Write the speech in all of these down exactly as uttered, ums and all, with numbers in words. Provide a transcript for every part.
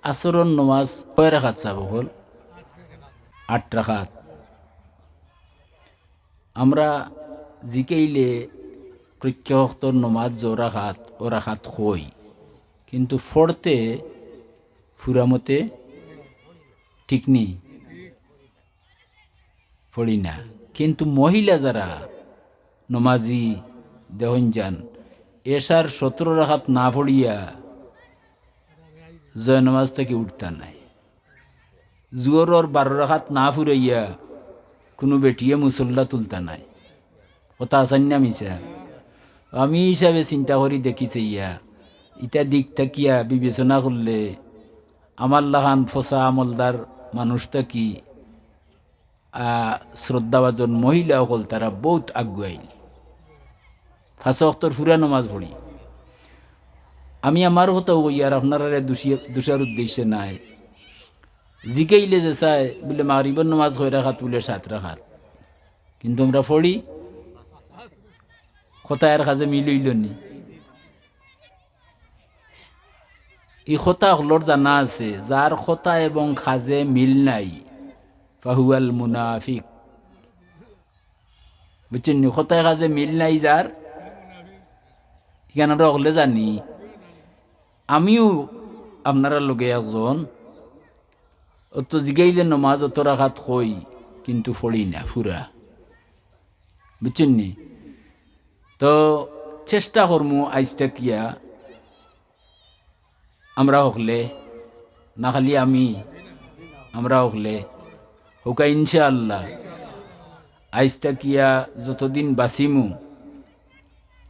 আসরর নমাজ কয় রাকাত সাব অকল? আট রাকাত। আমরা জিকাইলে প্রত্যেক ওয়াক্তর নমাজ যে রাকাত, অউ রাকাত কই, কিন্তু পড়তে ফুরা মতে ঠিক নি, পড়ি না। কিন্তু মহিলা যারা নমাজি দেখইন যান, এশার সতরো রাকাত না পড়িয়া জয়নমাজ থাকি উঠতা নায়। জোহরর বারো রাকাত না ফুরাইয়া কুনু বেটিয়ে মুসল্লা তুলতা নায়। কথা আছাইন না মিছা? আমি হিসাবে চিন্তা করি দেখি চাইয়া, ইতা দিক থাকিয়া বিবেচনা করলে আমার লাখান ফসা আমলদার মানুষ থাকি আহ, শ্রদ্ধাভাজন মহিলা অকল তারা বউত আগুয়াইল। পাঁচ ওয়াক্তর ফুরা নমাজ পড়ি। আমি আমার কথাও কইয়ার, আপনারারে দুষি-, দুষার উদ্দেশ্যে নায়। জিকাইলে যে চায়, বুলে, "মাগরিবর নমাজ কয় রাকাত?" বুলে, "সাত রাকাত।" কিন্তু আমরা পড়ি, কথায় আর কাজে মিল অইলো নি। ই কথা অকলর জানা আছে, যার কথা এবং কাজে মিল নাই, ফাহুয়াল মুনাফিক। বুঝছইন নি? কথায় কাজে মিল নাই যার, ইখান আমরা অকলে জানি। আমিও আপনারার লগে একজন, অত জিগাইলে নমাজ অত রাকাত কই, কিন্তু পড়ি না ফুরা। বুঝছইন নি? তো চেষ্টা করমু আইজ থাকিয়া আমরা হকলে, না খালি আমি, আমরা হকলে, হউক্কা ইনশাআল্লাহ। আইজ থাকিয়া যতদিন বাঁচিমু,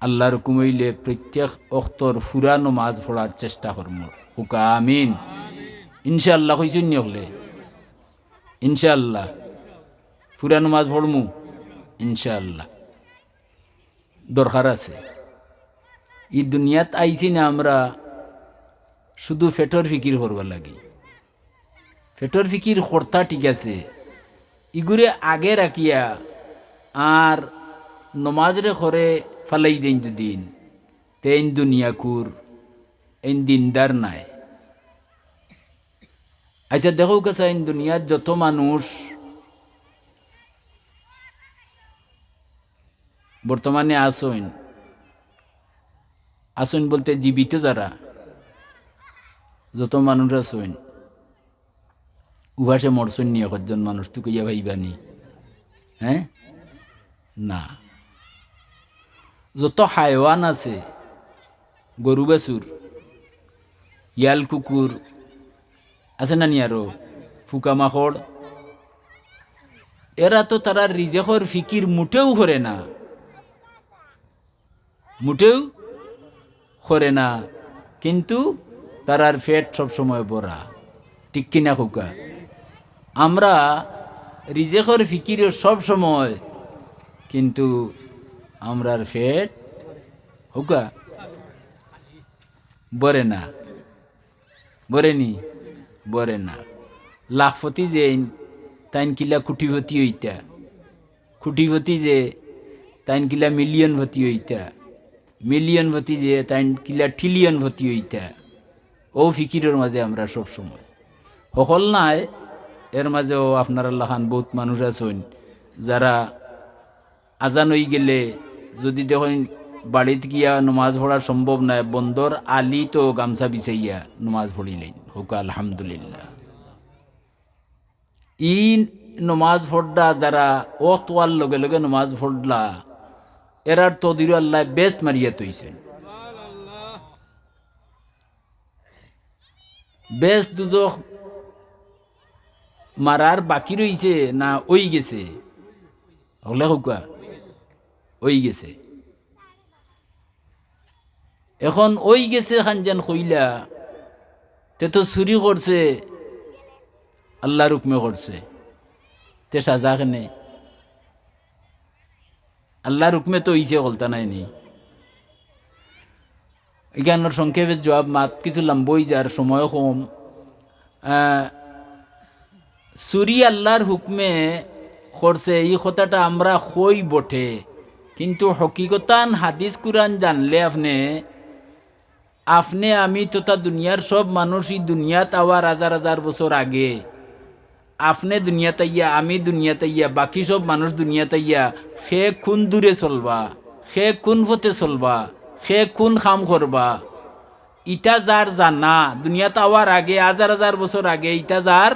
আল্লাহর হুকুম অইলে প্রত্যেক অক্তর ফুরা নমাজ পড়ার চেষ্টা করমু। হউক্কা আমিন। ইনশাআল্লাহ কইছইন নি হকলে? ইনশাআল্লাহ। ফুরা নমাজ পড়মু? ইনশাআল্লাহ। দরকার আছে। ই দুনিয়াত আইছি না আমরা শুধু পেটর ফিকির করবার লাগি। পেটর ফিকির করতা ঠিক আছে, ইগুরে আগে রাখিয়া আর নমাজরে করে ফালাই দেইন দুদিন, তে এইন দুনিয়াকুর, এইন দিনদার নায়। আচ্ছা, দেখউক্কা চাইন, দুনিয়াত যত মানুষ বর্তমানে আছইন, আছইন বলতে জীবিত যারা, যত মানুষ আছইন, উপাসে মরছইন নি একজন মানুষ, তুকাইয়া পাইবা নি? হ্যাঁ? না। যত হায়ওয়ান আছে, গরু বাছুর, ইয়াল কুকুর, আছে না নি আরো? ফুকা মাকড়, এরা তো তারার রিজেকর ফিকির মুটেও করে না, মুটেও করে না, কিন্তু তারার পেট সব সময় ভরা। ঠিক কি না কউক্কা? আমরা রিজেকর ফিকিরও সব সময়, কিন্তু আমরার পেট, কউক্কা, ভরে না। ভরে নি? ভরে না। লাখপতি যেইন, তাইন কিলা কোটিপতি অইতা। কোটিপতি যে, তাইন কিলা মিলিয়নপতি অইতা। মিলিয়নপতি যে, তাইন কিলা ট্রিলিয়নপতি অইতা। অউ ফিকিরর মাঝে আমরা সব সময়। হকল নায়, এর মাঝেও আপনারার লাখান বউত মানুষ আছইন, যারা আজান অইগেলে যুদি দেখইন বাড়িত গিয়া নমাজ পড়া সম্ভব নায়, বন্দর আলিত গামছা বিছাইয়া নমাজ পড়িলাইন। কউক্কা আলহামদুলিল্লাহ। ই নমাজ পড়রা যারা অক্ত অওয়ার লগে লগে নমাজ পড়রা, এরার তকদিরো আল্লায় বেহেস্ত মারিয়া থইছইন। বেহেস্ত দুজখ মারার বাকি রইছে না অইগেছে? হকলে কউক্কা, অইগেছে। এখন অইগেছে খান যেন কইলা, তে তো চুরি করছে, আল্লাহর হুকমে করছে, তে সাজা কেনে? আল্লাহর হুকমে তো অইছে, কইলতা নায় নি? ইখানর সংক্ষেপে জুয়াব, মাত কিছু লম্বা অইযার, সময় কম। আহ, চুরি আল্লাহর হুকমে করছে, ই কথাটা আমরা কই বটে, কিন্তু হকিকতান হাদিস কুরআন জানলে আপনে আপনে, আমি তথা দুনিয়ার সব মানুষ ই দুনিয়াত আওয়ার হাজার হাজার বছর আগে। আপনে দুনিয়াত আইয়া, আমি দুনিয়াত আইয়া, বাকি সব মানুষ দুনিয়াত আইয়া, কে কুন দূরে চলবা, কে কুন পথে চলবা, কে কুন কাম করবা, ইটা যার জানা, দুনিয়াত আওয়ার আগে, হাজার হাজার বছর আগে, ইটা যার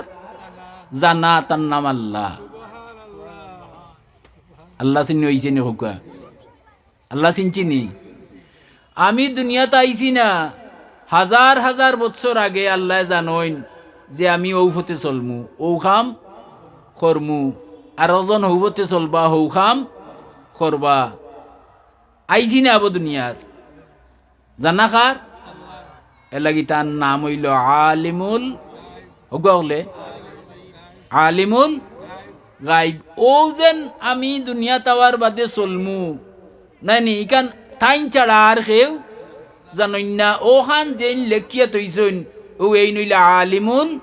জানা, তার নাম আল্লাহ। আল্লাহ চিনি অইছে নি কউক্কা? আল্লাহ চিনছি নি? আমি দুনিয়াত আইছি না, হাজার হাজার বছর আগে আল্লায় জানইন যে আমি অউ পথে চলমু, অউ কাম করমু, আর অজন হউ পথে চলবা, হউ কাম করবা। আইছি না আবো দুনিয়াত, জানা কার? এরলাগি তার নাম অইলো আলিমুল, কউক্কা অকলে, আলিমুল গাইব। অউ যেন আমি দুনিয়াত আওয়ার বাদে চলমু, নায় নি, ইখান তাইন ছাড়া আর কেউ জানইন না। অখান যেইন লেখিয়া থইছইন, অউ এইন অইলা আলিমুল,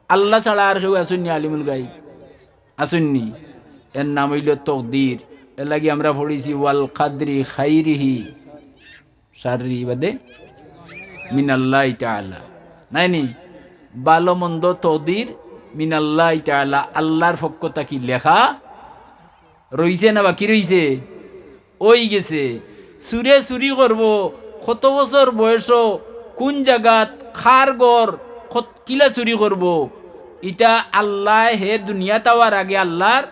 আল্লাহ ছাড়া আর কেউ আছইন নি আলিমুল গাইব? আছইন নি? এর নাম অইলো তকদির। এরলাগি আমরা পড়ছি, "ওয়াল কাদরি খাইরিহি শাররি বাদে মিনাল্লাহি তাআলা।" নায় নি? ভালো মন্দ তকদির মিনাল্লাহি তাআলা, আল্লাহর পক্ষ থাকি লেখা রইছে না বাকি রইছে? অইগেছে। চুরে চুরি করবো, কত বছর বয়সো, কুন জাগাত, কার ঘর, কত, কিলা চুরি করবো, ইটা আল্লায় হে দুনিয়াত আওয়ার আগে আল্লাহর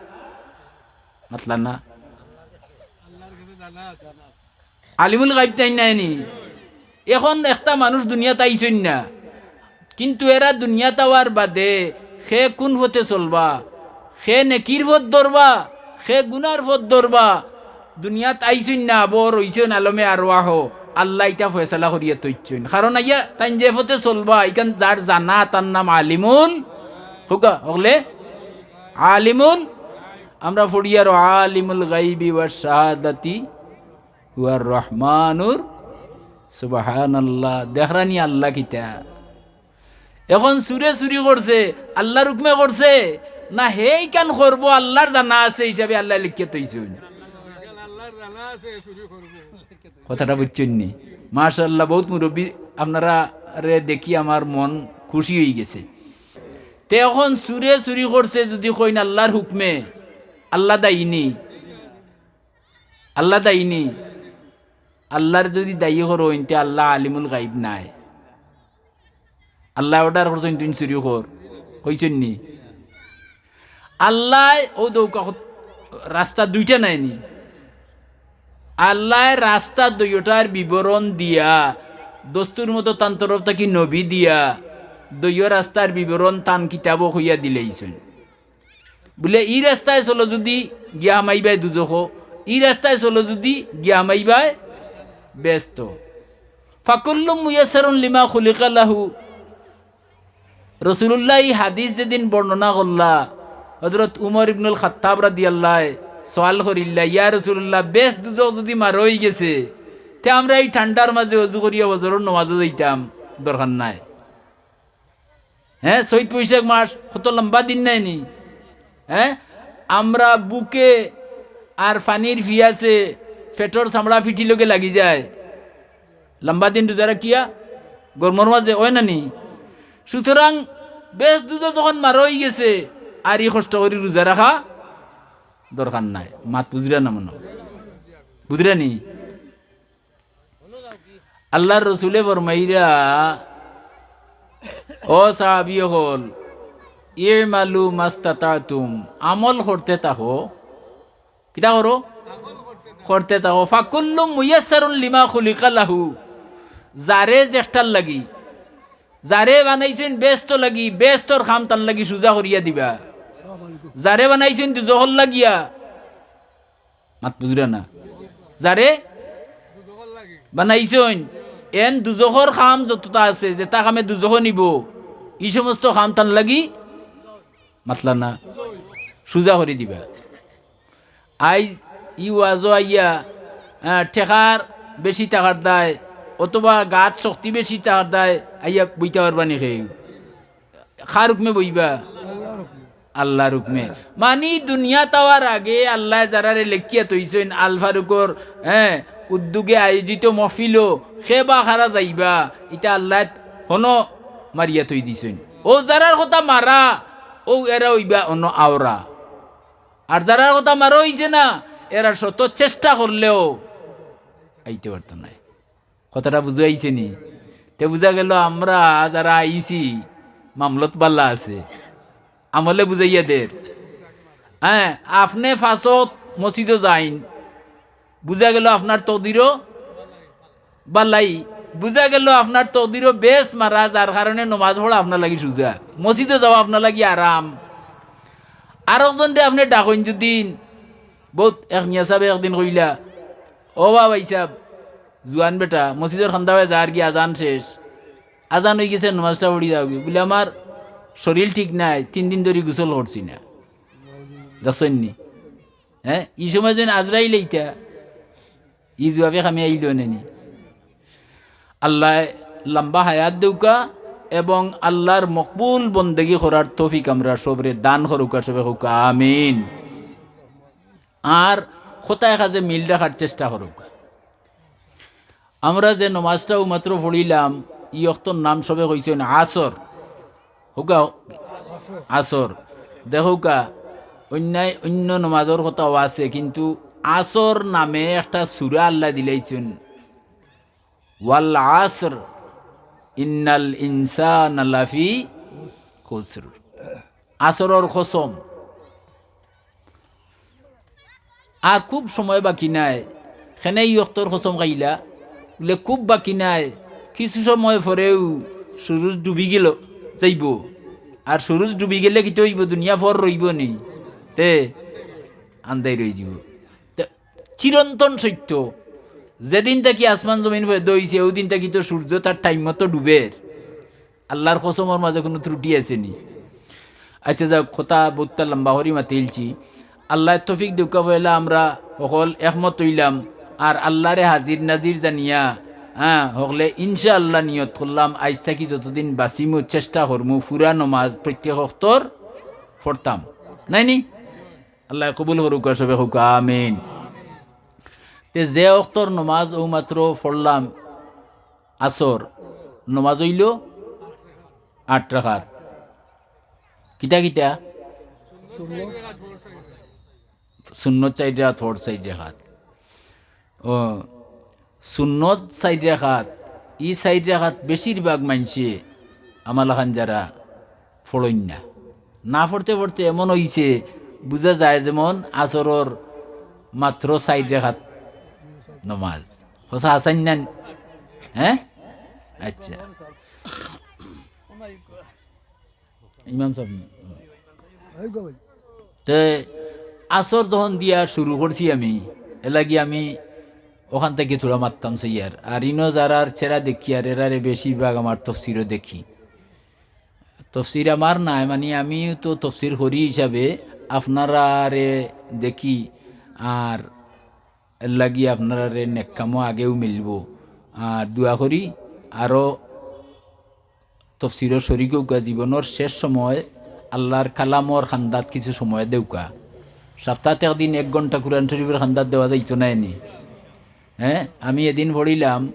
মাতলা না। আলিমুল গাইব তাইন নায় নি? এখন একটা মানুষ দুনিয়াত আইছইন না, কিন্তু এরা দুনিয়াত আওয়ার বাদে কে কুন পথে চলবা, কে নেকির পথ ধরবা, কে গুনার পথ ধরবা, দুনিয়াত আইছইন না, আবো রইছইন আলমে আরওয়াহ, আল্লায় ইটা ফয়সালা করিয়া থইছইন। কারণ আইয়া তাইন যে পথে চলবা, ইখান যার জানা, তার নাম আলিমুল, কউক্কা অকলে, আলিমুল, আমরা পড়ি আরো আলিমুল গাইবি ওয়াশ শাহাদাতি হুয়ার রহমানুর, সুবহানাল্লাহ। দেখরা নি আল্লাহ কিতা? এখন চুরে চুরি করছে, আল্লাহর হুকমে করছে, না হে ইখান করবো, আল্লাহর জানা আছে হিসাবে আল্লায় লেখিয়া থইছইন? কথাটা বুঝছইন নি? মাশাআল্লাহ, বউত মুরব্বি আপনারারে দেখি আমার মন খুশি অইগেছে। তে এখন চুরে চুরি করছে যুদি কইন আল্লাহর হুকমে, আল্লাহ দায়ী নি? আল্লাহ দায়ী নি? আল্লাহর যুদি দায়ী করইন, তে আল্লাহ আলিমুল গাইব নায়। আল্লায় অর্ডার করছইন, "তুইন চুরি কর", কইছইন নি? আল্লায় অউ দৌকা কত-, রাস্তা দুইটা নায় নি? আল্লায় রাস্তা দুইওটার বিবরণ দিয়া, দস্তুর মতো তান তরফ থাকি নবী দিয়া, দুইও রাস্তার বিবরণ তান কিতাবো কইয়া দিলাইছইন। বুলে, "ই রাস্তায় চলো যুদি গিয়া হামাইবায় দুজখো, ই রাস্তায় চলো যুদি গিয়া হামাইবায় বেহেস্তো।" ফাকুল্লু মুয়াসসারুন লিমা খুলিকা লাহু। রাসূলুল্লায় ই হাদিস যেদিন বর্ণনা করলা, হযরত উমর ইবনুল খাত্তাব রাদিয়াল্লাহু সওয়াল করিলা, "ইয়া রাসূলুল্লাহ, বেহেস্ত দুজখ যুদি মারো অইগেছে, তে আমরা ই ঠান্ডার মাঝে অজু করিয়া ফজরর নমাজো যাইতাম, দরকার নাই।" হে, চৈত বৈশাখ মাস কত লম্বা দিন নায় নি? হে, আমরা ভুকে আর পানির পিয়াসে পেটর চামড়া পিঠি লগে লাগি যায়। লম্বা দিন রোজা রাখিয়া গরমর মাঝে অয় না নি? সুতরাং বেহেস্ত দুজখ যখন মারা অইগেছে, আর ই কষ্ট করি রোজা রাখা দরকার নাই। মাত বুঝরা না মনো? বুঝরা নি? আল্লার রসুলে ফরমাইরা, "ও সাহাবী অকল, ইমালু মাস্তাতাতুম, আমল করতে থাকো।" কিতা করো? করতে থাকো। "ফাকুল্লু মুয়াসসারুন লিমা খুলিকা লাহু।" যারে যেটার লাগি, যারে বানাইছইন বেহেস্ত লাগি, বেহেস্তর কাম তান লাগি সুজা করিয়া দিবা। যারে বানাইছইন দুজখর লাগিয়া, মাত বুঝরা না? যারে বানাইছইন, এন দুজখর কাম যততা আছে, যেতা কামে দুজখো নিবো, ই সমস্ত কাম তান লাগি মাতলা না, সুজা করি দিবা। আইজ ই ওয়াজো আইয়া, আহ, টেকার বেশি থাকার দায়, অথবা গাত শক্তি বেশি থাকার দায়, আইয়া বইতা পারবা নি কেউ? কার হুকমে বইবা? আল্লাহর হুকমে। মানি দুনিয়াত আওয়ার আগে আল্লায় যারারে লেখিয়া থইছইন, আল ফারুকর, হ্যাঁ, উদ্যোগে আয়োজিত মহফিলো কে বা কারা যাইবা, ইতা আল্লায় হনো মারিয়া থই দিছইন। অউ যারার কথা মারা, অউ এরা অইবা অনো আওরা। আর যারার কথা মারা অইছে না, এরা শত চেষ্টা করলেও আইতে পারতো নায়। কথাটা বুঝাইছে নি? তে বুঝা গেল আমরা যারা আইছি, মামলত বালা আছে, আমলে বুঝাইয়া দের। হ্যাঁ, আপনে পাঁচ অক্ত মসজিদো যাইন, বুঝা গেল আপনার তকদিরও বালাই, বুঝা গেল আপনার তকদিরও বেশ মারা, যার কারণে নমাজ পড়া আপনার লাগি সুজা, মসজিদো যাওয়া আপনার লাগি আরাম। আরকজনরে আপনে ডাকইন যুদিন, বউত এক মিয়া সাবে একদিন কইলা, "ও বা ভাইসাব, জুয়ান বেটা, মসজিদর কান্দাবায় যাওয়ার গি, আজান শেষ, আজান অইগেছে, নমাজটা পড়ি যাওগি।" বুলে, "আমার শরীল ঠিক নাই, তিন দিন ধরি গোসল করছি না।" দেখছইন নি? হ্যাঁ, ই সময় যেন আজরাইল আইতা, ই জুয়াবে কামে আইলো নে নি। আল্লায় লম্বা হায়াত দেউকা এবং আল্লাহর মকবুল বন্দেগি করার তৌফিক আমরা সবরে দান করুকা, সবে কউকা আমিন। আর কথায় কাজে মিল রাখার চেষ্টা করুকা। আমরা যে নমাজটা অউ মাত্র পড়িলাম, ই অক্তর নাম সবে কইছইন আসর। কউকা, আসর। দেখউকা, অইন্য, অইন্য নমাজর কথাও আছে, কিন্তু আসর নামে একটা সূরা আল্লায় দিলাইছইন। "ওয়াল আসর, ইন্নাল ইনসানা লাফি খুসর।" আসরর কসম। আর খুব সময় বাকি নাই। কেনে ই অক্তর কসম খাইলা? বুলে, "খুব বাকি নাই, কিছু সময় পরেউ সুরুজ ডুবি গেল, যাইবো। আর সুরুজ ডুবি গেলে কিতা অইবো? দুনিয়া ফর রইবো নি? তে আন্দাইর অইযিবো।" তে চিরন্তন সত্য, যেদিন থাকি আসমান জমিন পয়দা অইছে, অউ দিন থাকি তো সূর্য তার টাইম মতো ডুবের। আল্লাহর কসমর মাঝে কুনু ত্রুটি আছে নি? আচ্ছা, যাউক, কথা বউততা লম্বা করি মাতিলছি। আল্লায় তৌফিক দেউকা, পয়লা আমরা হকল একমত অইলাম, আর আল্লাহরে হাজির নাজির জানিয়া, হ্যাঁ, হকলে ইনশাআল্লাহ নিয়ত করলাম, আইজ থাকি যতদিন বাঁচিমু চেষ্টা করমু পুরা নমাজ প্রত্যেক অক্তর পড়তাম, নায় নি? আল্লায় কবুল করুকা, সবে কউকা আমিন। তে যে অক্তর নমাজ অউ মাত্র পড়লাম, আসর, নমাজ অইলো আট রাকাত। কিতা কিতা? সুন্নত চাইর রাকাত, ফরজ চাইর রাকাত। ও, সুন্নত চাইর রাকাত, ই চাইর রাকাত বেশিরভাগ মানষে আমা লাখান যারা পড়ইন না। না পড়তে পড়তে এমন অইছে, বুঝা যায় যেমন আসরর মাত্র চাইর রাকাত নমাজ। কথা হাছা নি না? হ্যাঁ? আচ্ছা। ইমাম সাব। তে আসর তখন দিয়া শুরু করছি আমি, এরলাগি আমি অখান থাকি থুড়া মাততাম চাইয়ার। আর ইনো যারার চেহারা দেখি, আর এরারে বেশিরভাগ আমার তফসিরও দেখি। তফসির আমার নায়, মানি আমিও তো তফসির করি হিসাবে আপনারারে দেখি, আর এরলাগি আপনারারে নেক কামো আগেউ মিলবো। আর দোয়া করি আরো তফসিরর শরিক অউকা, জীবনর শেষ সময় আল্লাহর কালামর কান্দাত কিছু সময় দেউকা। সপ্তাত একদিন এক ঘন্টা কুরআন শরিফর কান্দাত দেওয়া যাইতো নায় নি? হ্যাঁ, আমি এদিন পড়িলাম,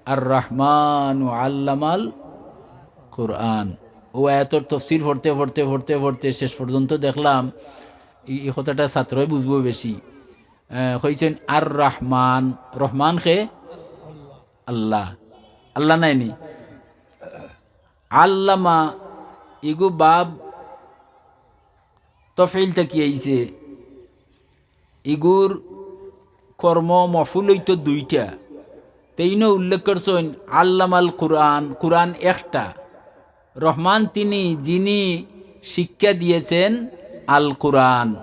"আর রহমান আল্লামাল কুরআন।" অউ আয়াতর তফসির পড়তে, পড়তে, পড়তে, পড়তে শেষ পর্যন্ত দেখলাম, ই, ই কথাটা ছাত্রয় বুঝবো বেশি। আহ, কইছইন, "আর রহমান।" রহমান কে? আল্লাহ। আল্লাহ নায় নি? আল্লামা, ইগু বাব তফইল থাকি আইছে। ইগুর কর্ম মফউল অইতো দুইটা। তে ইনো উল্লেখ করছইন, আল্লামাল কুরআন, কুরআন একটা। রহমান তিনি যিনি শিক্ষা দিয়েছেন আল কুরআন।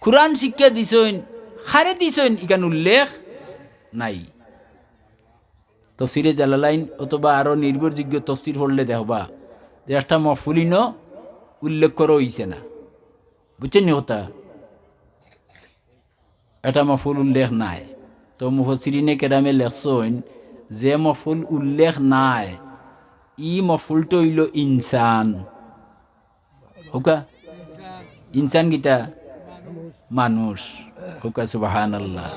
কুরআন শিক্ষা দিছইন, কারে দিছইন, ইখান উল্লেখ নাই। তফসিরে জালালাইন অথবা আরো নির্ভরযোগ্য তফসির পড়লে দেখবা যে একটা মফউল ইনো উল্লেখ করা অইছে না। বুঝছইন নি কথা? একটা মফউল উল্লেখ নাই। তো মুফাসসিরিনে কেরামে লেখছইন, যে মফউল উল্লেখ নাই, ই মফউলটা অইলো ইনসান। কউক্কা, ইনসান কিতা? মানুষ। কউক্কা সুবহানাল্লাহ।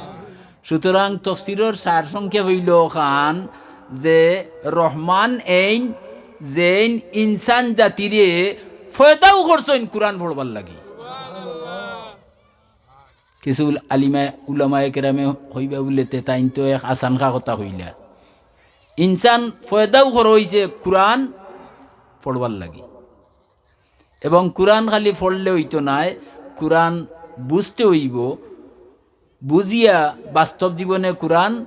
সুতরাং তফসিরর সার সংক্ষেপ অইলো অখান যে রহমান এইন যেইন ইনসান জাতিরে ফয়দাউ করছইন কুরআন পড়বার লাগি। কিছু উল-, আলিমা, উলামায়ে কেরামে কইবা বুলে তে তাইন তো এক আসানখা কথা কইলা। ইনসান ফয়দাউ করা অইছে কুরআন পড়বার লাগি। এবং কুরআন খালি পড়লে অইতো নায়, কুরআন বুঝতে অইবো, বুঝিয়া বাস্তব জীবনে কুরআন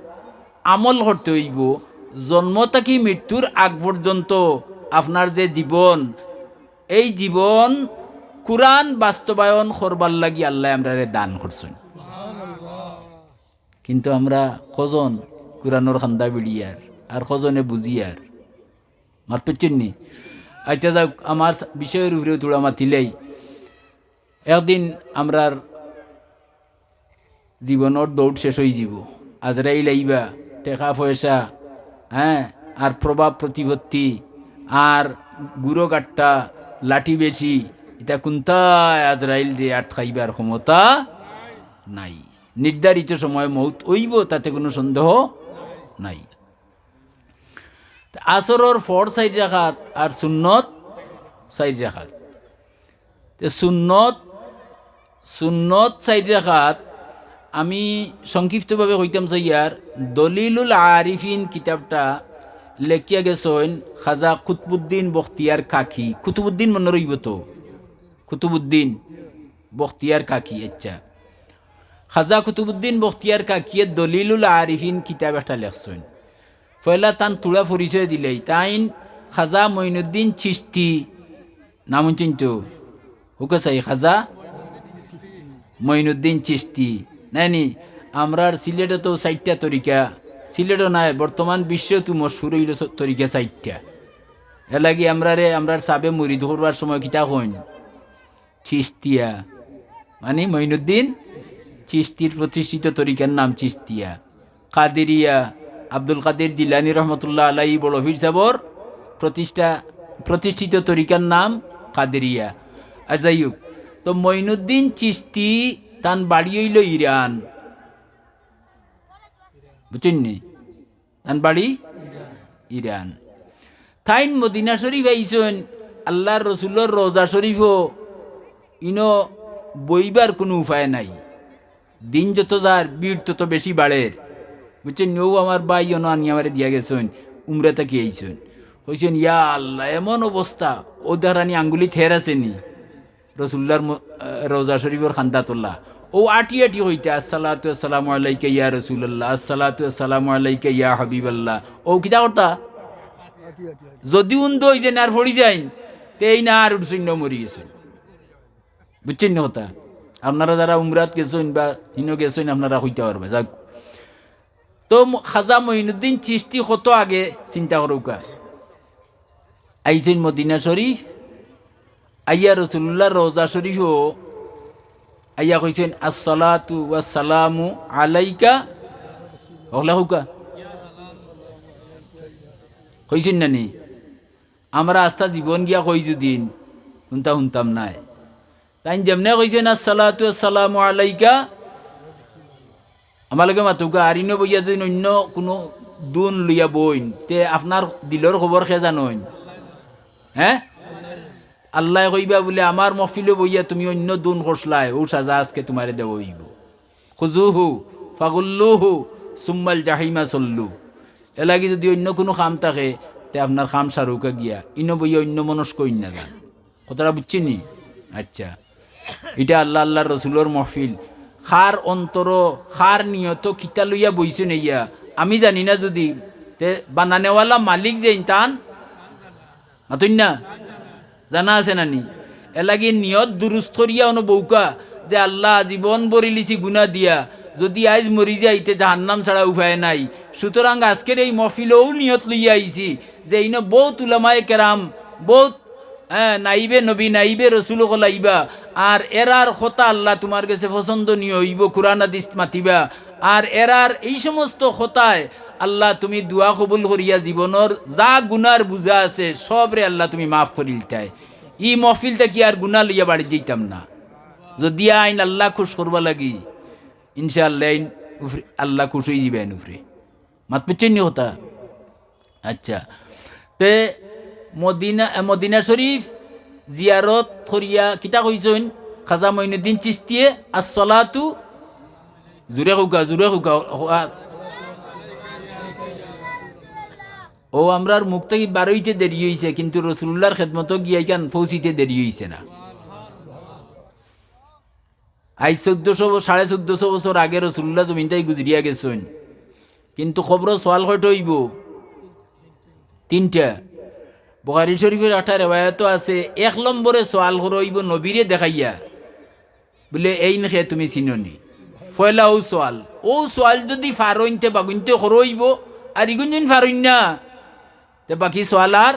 আমল করতে অইবো। জন্ম থাকি মৃত্যুর আগ পর্যন্ত আপনার যে জীবন, এই জীবন কুরআন বাস্তবায়ন করবার লাগি আল্লায় আমরারে দান করছইন। কিন্তু আমরা কজন কুরআনর কান্দা বিড়িয়ার, আর কজনে বুঝিয়ার? মাত পাইচ্ছইন নি? আচ্ছা যাউক, আমার বিষয়র উপরে থুড়া মাতিলাই। একদিন আমরার জীবনর দৌড় শেষ অইযিবো। আজরাইল আইবা, টেকা পয়সা, হ্যাঁ, আর প্রভাব প্রতিপত্তি, আর গুরু গাট্টা, লাঠি বেশি, ইতা কুন্তায় আজরাইলরে আটকাইবার ক্ষমতা নাই। নির্ধারিত সময় মউত অইবো, তাতে কুনু সন্দেহ নাই। আসরর ফরজ চাইর রাকাত আর সুন্নত চাইর রাকাত। তে সুন্নত, সুন্নত চাইর রাকাত আমি সংক্ষিপ্তভাবে কইতাম চাইয়ার, দলিলুল আরিফিন কিতাবটা লেখিয়া গেছইন খাজা কুতবুদ্দিন বখতিয়ার কাকি। কুতবুদ্দিন মনো রইবো তো? কুতবুদ্দিন বখতিয়ার কাকি, আচ্ছা। খাজা কুতবুদ্দিন বখতিয়ার কাকিয়ে দলিলুল আরিফিন কিতাব একটা লেখছইন। পয়লা তান থুড়া পরিচয় দিলাই, তাইন খাজা মঈনুদ্দিন চিশতি, নাম হুনছইন তো? কউক্কা চাই, খাজা মঈনুদ্দিন চিশতি। নায় নি, আমরার সিলেটো তো চাইরটা তরিকা, সিলেটো নায়, বর্তমান বিশ্বতো মশহুর অইলো চ-, তরিকা চাইরটা। এরলাগি আমরারে, আমরার সাবে মুরিদ করবার সময় কিতা কইন? চিশতিয়া, মানে মঈনুদ্দিন চিশতির প্রতিষ্ঠিত তরিকার নাম চিশতিয়া। কাদেরিয়া, আব্দুল কাদের জিলানী রহমতুল্লাহ আলাইহি বড় পীর সাবর প্রতিষ্ঠা, প্রতিষ্ঠিত তরিকার নাম কাদেরিয়া। আর যাই হোক, তো মঈনুদ্দিন চিশতি তান বাড়ি অইলো ইরান, বুঝছইন নি? তান বাড়ি ইরান। তাইন মদিনা শরীফ আইছইন, আল্লার রসুলর রওজা শরীফো ইনো বইবার কুনু উপায় নাই। দিন যত যার, ভিড় তত বেশি বাড়ের। বুঝছইন নি? অউ আমার ভাই অনো আনি আমারে দিয়া গেছইন, উমরা থাকি আইছইন। কইছইন, "ইয়া আল্লাহ, এমন অবস্থা, অউ দেখানি আঙ্গুলিত হের আছে নি?" রসুলুল্লাহর ম-, আহ, রওজা শরীফর কান্দাত অলা। অউ আটি আটি কইতা, "আসসালাতু আসসালামু আলাইকা ইয়া রাসূলুল্লাহ, আসসালাতু আসসালামু আলাইকা ইয়া হাবিবাল্লাহ।" অউ কিতা করতা? যুদি উন্দু অইযাইন আর পড়ি যাইন, তে ইনো আর উঠছইন না, মরি গেছইন। বুঝছইন নি কথা? আপনারা যারা উমরাত গেছইন বা ইনো গেছইন, আপনারা কইতা পারবা। যাউক। তো ম-, খাজা মঈনুদ্দিন চিশতি কত আগে চিন্তা করউক্কা। আইছইন মদিনা শরীফ, আইয়া রসুলুল্লাহর রওজা শরীফো আইয়া কইছইন, "আসসালাতু ওয়াসসালামু আলাইকা।" হকলে কউক্কা। কইছইন না নি? আমরা আস্তা জীবন গিয়া কই যুদিন, কুন্তা হুনতাম নায়। তাইন যেমনে কইছইন, "আসসালাতু আসসালামু আলাইকা", আমার লগে মাতউক্কা, আর ইনো বইয়া যুদি অইন্য কুনু দুন লইয়া বইন, তে আপনার দিলর খবর কে জানইন? হে? আল্লায় কইবা বুলে, "আমার মহফিলো বইয়া তুমি অইন্য দুন করছলায়, অউ সাজা আজকে তুমারে দেওয়া অইবো। খুযুহু ফাগুল্লুহু সুম্মাল জাহিমা সল্লু।" এরলাগি যুদি অইন্য কুনু কাম থাকে, তে আপনার কাম সারউক্কা গিয়া, ইনো বইয়া অইন্য মনস্ক অইন না যান। কথাটা বুঝছইন নি? আচ্ছা, ইটা আল্লা, আল্লার রসুলর মহফিল। কার অন্তরো, কার নিয়তো কিতা লইয়া বইছইন আইয়া, আমি জানি না যুদি, তে বানানেওয়ালা মালিক যেইন তান, মাতইন না? জানা আছে না নি? এরলাগি নিয়ত দুরুস্ত করিয়া অনো বউক্কা যে, "আল্লা, জীবন ভরিলিছি গুনা দিয়া, যুদি আইজ মরি যাই, তে জাহান্নাম ছাড়া উপায় নাই। সুতরাং আজকের এই মহফিলো অউ নিয়ত লইয়া আইছি যে ইনো বউত উলামায়ে কেরাম, বউত হ্যাঁ, নাইবে নবী, নাইবে রসুল অকল আইবা। আর এরার কথা আল্লা তুমার গেছে পছন্দনীয় অইবো, কুরআন হাদিস মাতিবা। আর এরার এই সমস্ত কথায় আল্লা তুমি দোয়া কবুল করিয়া জীবনর যা গুনার বুঝা আছে সবরে আল্লা তুমি মাফ করিলতায়।" ই মহফিল থাকি আর গুনা লইয়া বাড়ি যাইতাম না। যদি আইন আল্লাহ খুশ করবা লাগি, ইনশাআল্লাহ আইন উপরে, আল্লাহ খুশ অইযিবা আইন উপরে। মাত বুঝছইন নি কথা? আচ্ছা, তে মদিনা, মদিনা শরীফ জিয়ারত করিয়া কিতা কইছইন খাজা মঈনুদ্দিন চিশতিয়ে? আসসালাতু, জুরে কউক্কা, জুরে কউক্কা। ও, আমরার মুখ থাকি বারইতে দেরি অইছে, কিন্তু রসুলুল্লাহর খেদমতো গিয়া ইখান পৌঁছিতে দেরি অইছে না। আইজ চৌদ্দশো ব-, সাড়ে চৌদ্দশো বছর আগে রসুলুল্লাহ জমিন থাকি গুজরিয়া গেছইন, কিন্তু কবরো সওয়াল কয়টা অইবো? তিনটা। বুখারী শরীফর একটা রেওয়ায়তো আছে, এক নম্বরে সওয়াল করা অইবো নবীরে দেখাইয়া, বুলে, "এইন কে, তুমি চিনো নি?" পয়লা অউ সওয়াল। অউ সওয়াল যদি পারইন তে বাগুইনতে করা অইবো, আর ইগুন যদি পারইন না, তে বাকি সওয়াল আর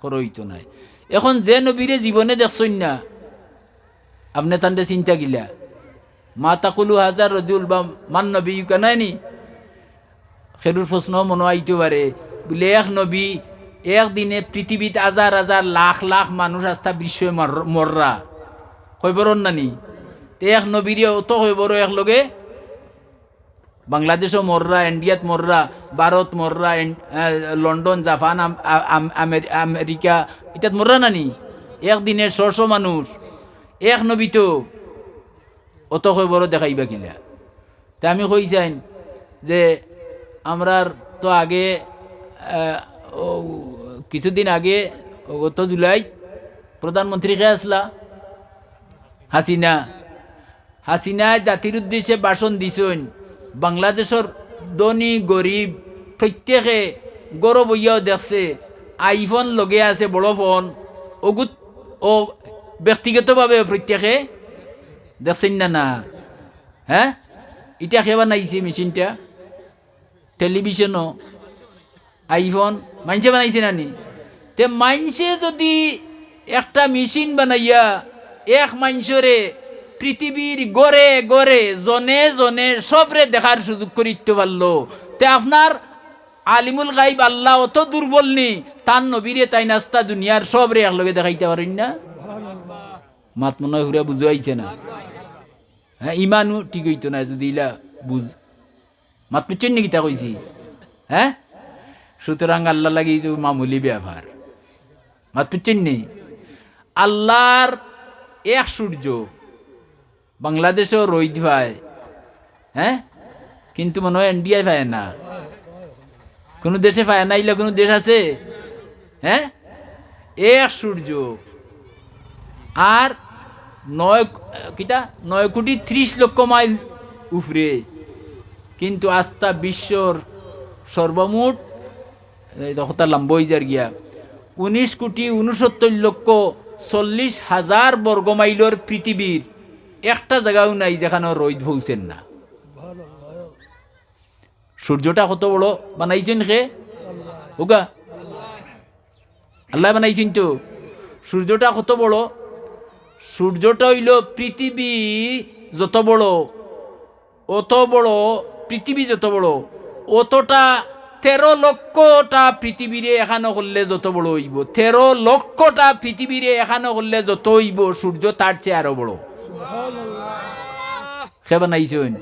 করা অইতো নায়। এখন যে নবীরে জীবনে দেখছইন না, আপনে তানরে চিনতা কিলা? "মা তাকুলু হাজার রজুল" বা "মান নবিয়্যুকা" নায় নি? খেরুর প্রশ্ন মনো আইতো পারে, বুলে, এক নবী, এক দিনে পৃথিবীত হাজার হাজার লাখ লাখ মানুষ আস্তা বিশ্বয়ে মর-, মররা, কয়বরর নানি? তে এক নবীরে অত কয়বরো একলগে, বাংলাদেশো মররা, ইন্ডিয়াত মররা, ভারত মররা, ইন-, আহ, লন্ডন, জাপান, আম-, আ-, আম-, আমের-, আমেরিকা, ইতাত মররা নানি? এক দিনে শ শ মানুষ, এক নবী তো অত কয়বরো দেখাইবা কিলা? তে আমি কইছইন যে আমরার তো আগে, আহ, ও, কিছুদিন আগে গত জুলাইত প্রধানমন্ত্রী কে আছলা? হাসিনা। হাসিনায় জাতির উদ্দেশ্যে ভাষণ দিছইন। বাংলাদেশর ধনী গরিব প্রত্যেকে ঘরো বইয়াও দেখছে, iPhone লগে আছে, বড় ফোন, অগুত ও ব্যক্তিগতভাবে প্রত্যেকে দেখছইন না, না? হ্যাঁ, ইটা কে বানাইছে মেশিনটা? টেলিভিশনও, iPhone মাইনষে বানাইছে না নি? তে মাইনষে যদি একটা মেশিন বানাইয়া এক মাইনষরে পৃথিবীর ঘরে ঘরে জনে জনে সবরে দেখার সুযোগ করিতে পারলো, তে আপনার আলিমুল গাইব আল্লাহ অত দুর্বল নি, তান নবীরে তাইন আস্তা দুনিয়ার সবরে একলগে দেখাইতা পারইন না? মাত মনো অয় হুরা বুঝাইছে না। হ্যাঁ, ইমানও ঠিক অইতো না যদি ইলা বুঝ মাত বুঝছইন নি কিতা কইছি? হ্যাঁ? সুতরাং আল্লার লাগি ইতো মামুলি ব্যাপার। মাত বুঝছইন নি? আল্লার এক সূর্য, বাংলাদেশো রইদ পায়, হ্যাঁ? কিন্তু মনো অয় ইন্ডিয়ায় পায় না। কুনু দেশে পায় না, ইলা কুনু দেশ আছে? হ্যাঁ? এক সূর্য। আর নয়, কিতা? নয় কোটি ত্রিশ লক্ষ মাইল উপরে। কিন্তু আস্তা বিশ্বর সর্বমোট, ইটা কথা লম্বা অইযার গিয়া, উনিশ কোটি ঊনসত্তর লক্ষ চল্লিশ হাজার বর্গ মাইলর পৃথিবীর একটা জাগাও নাই যেখানো রইদ পৌঁছের না। সূর্যটা কত বড় বানাইছইন কে? ওগা, আল্লায় বানাইছইন তো। সূর্যটা কত বড়? সূর্যটা অইলো পৃথিবী যত বড়, অত বড়, পৃথিবী যত বড়, অতটা তেরো লক্ষটা পৃথিবীরে একখানো করলে যত বড় অইবো, তেরো লক্ষটা পৃথিবীরে একখানো করলে যত অইবো, সূর্য তার চেয়ে আরো বড়। কে বানাইছইন?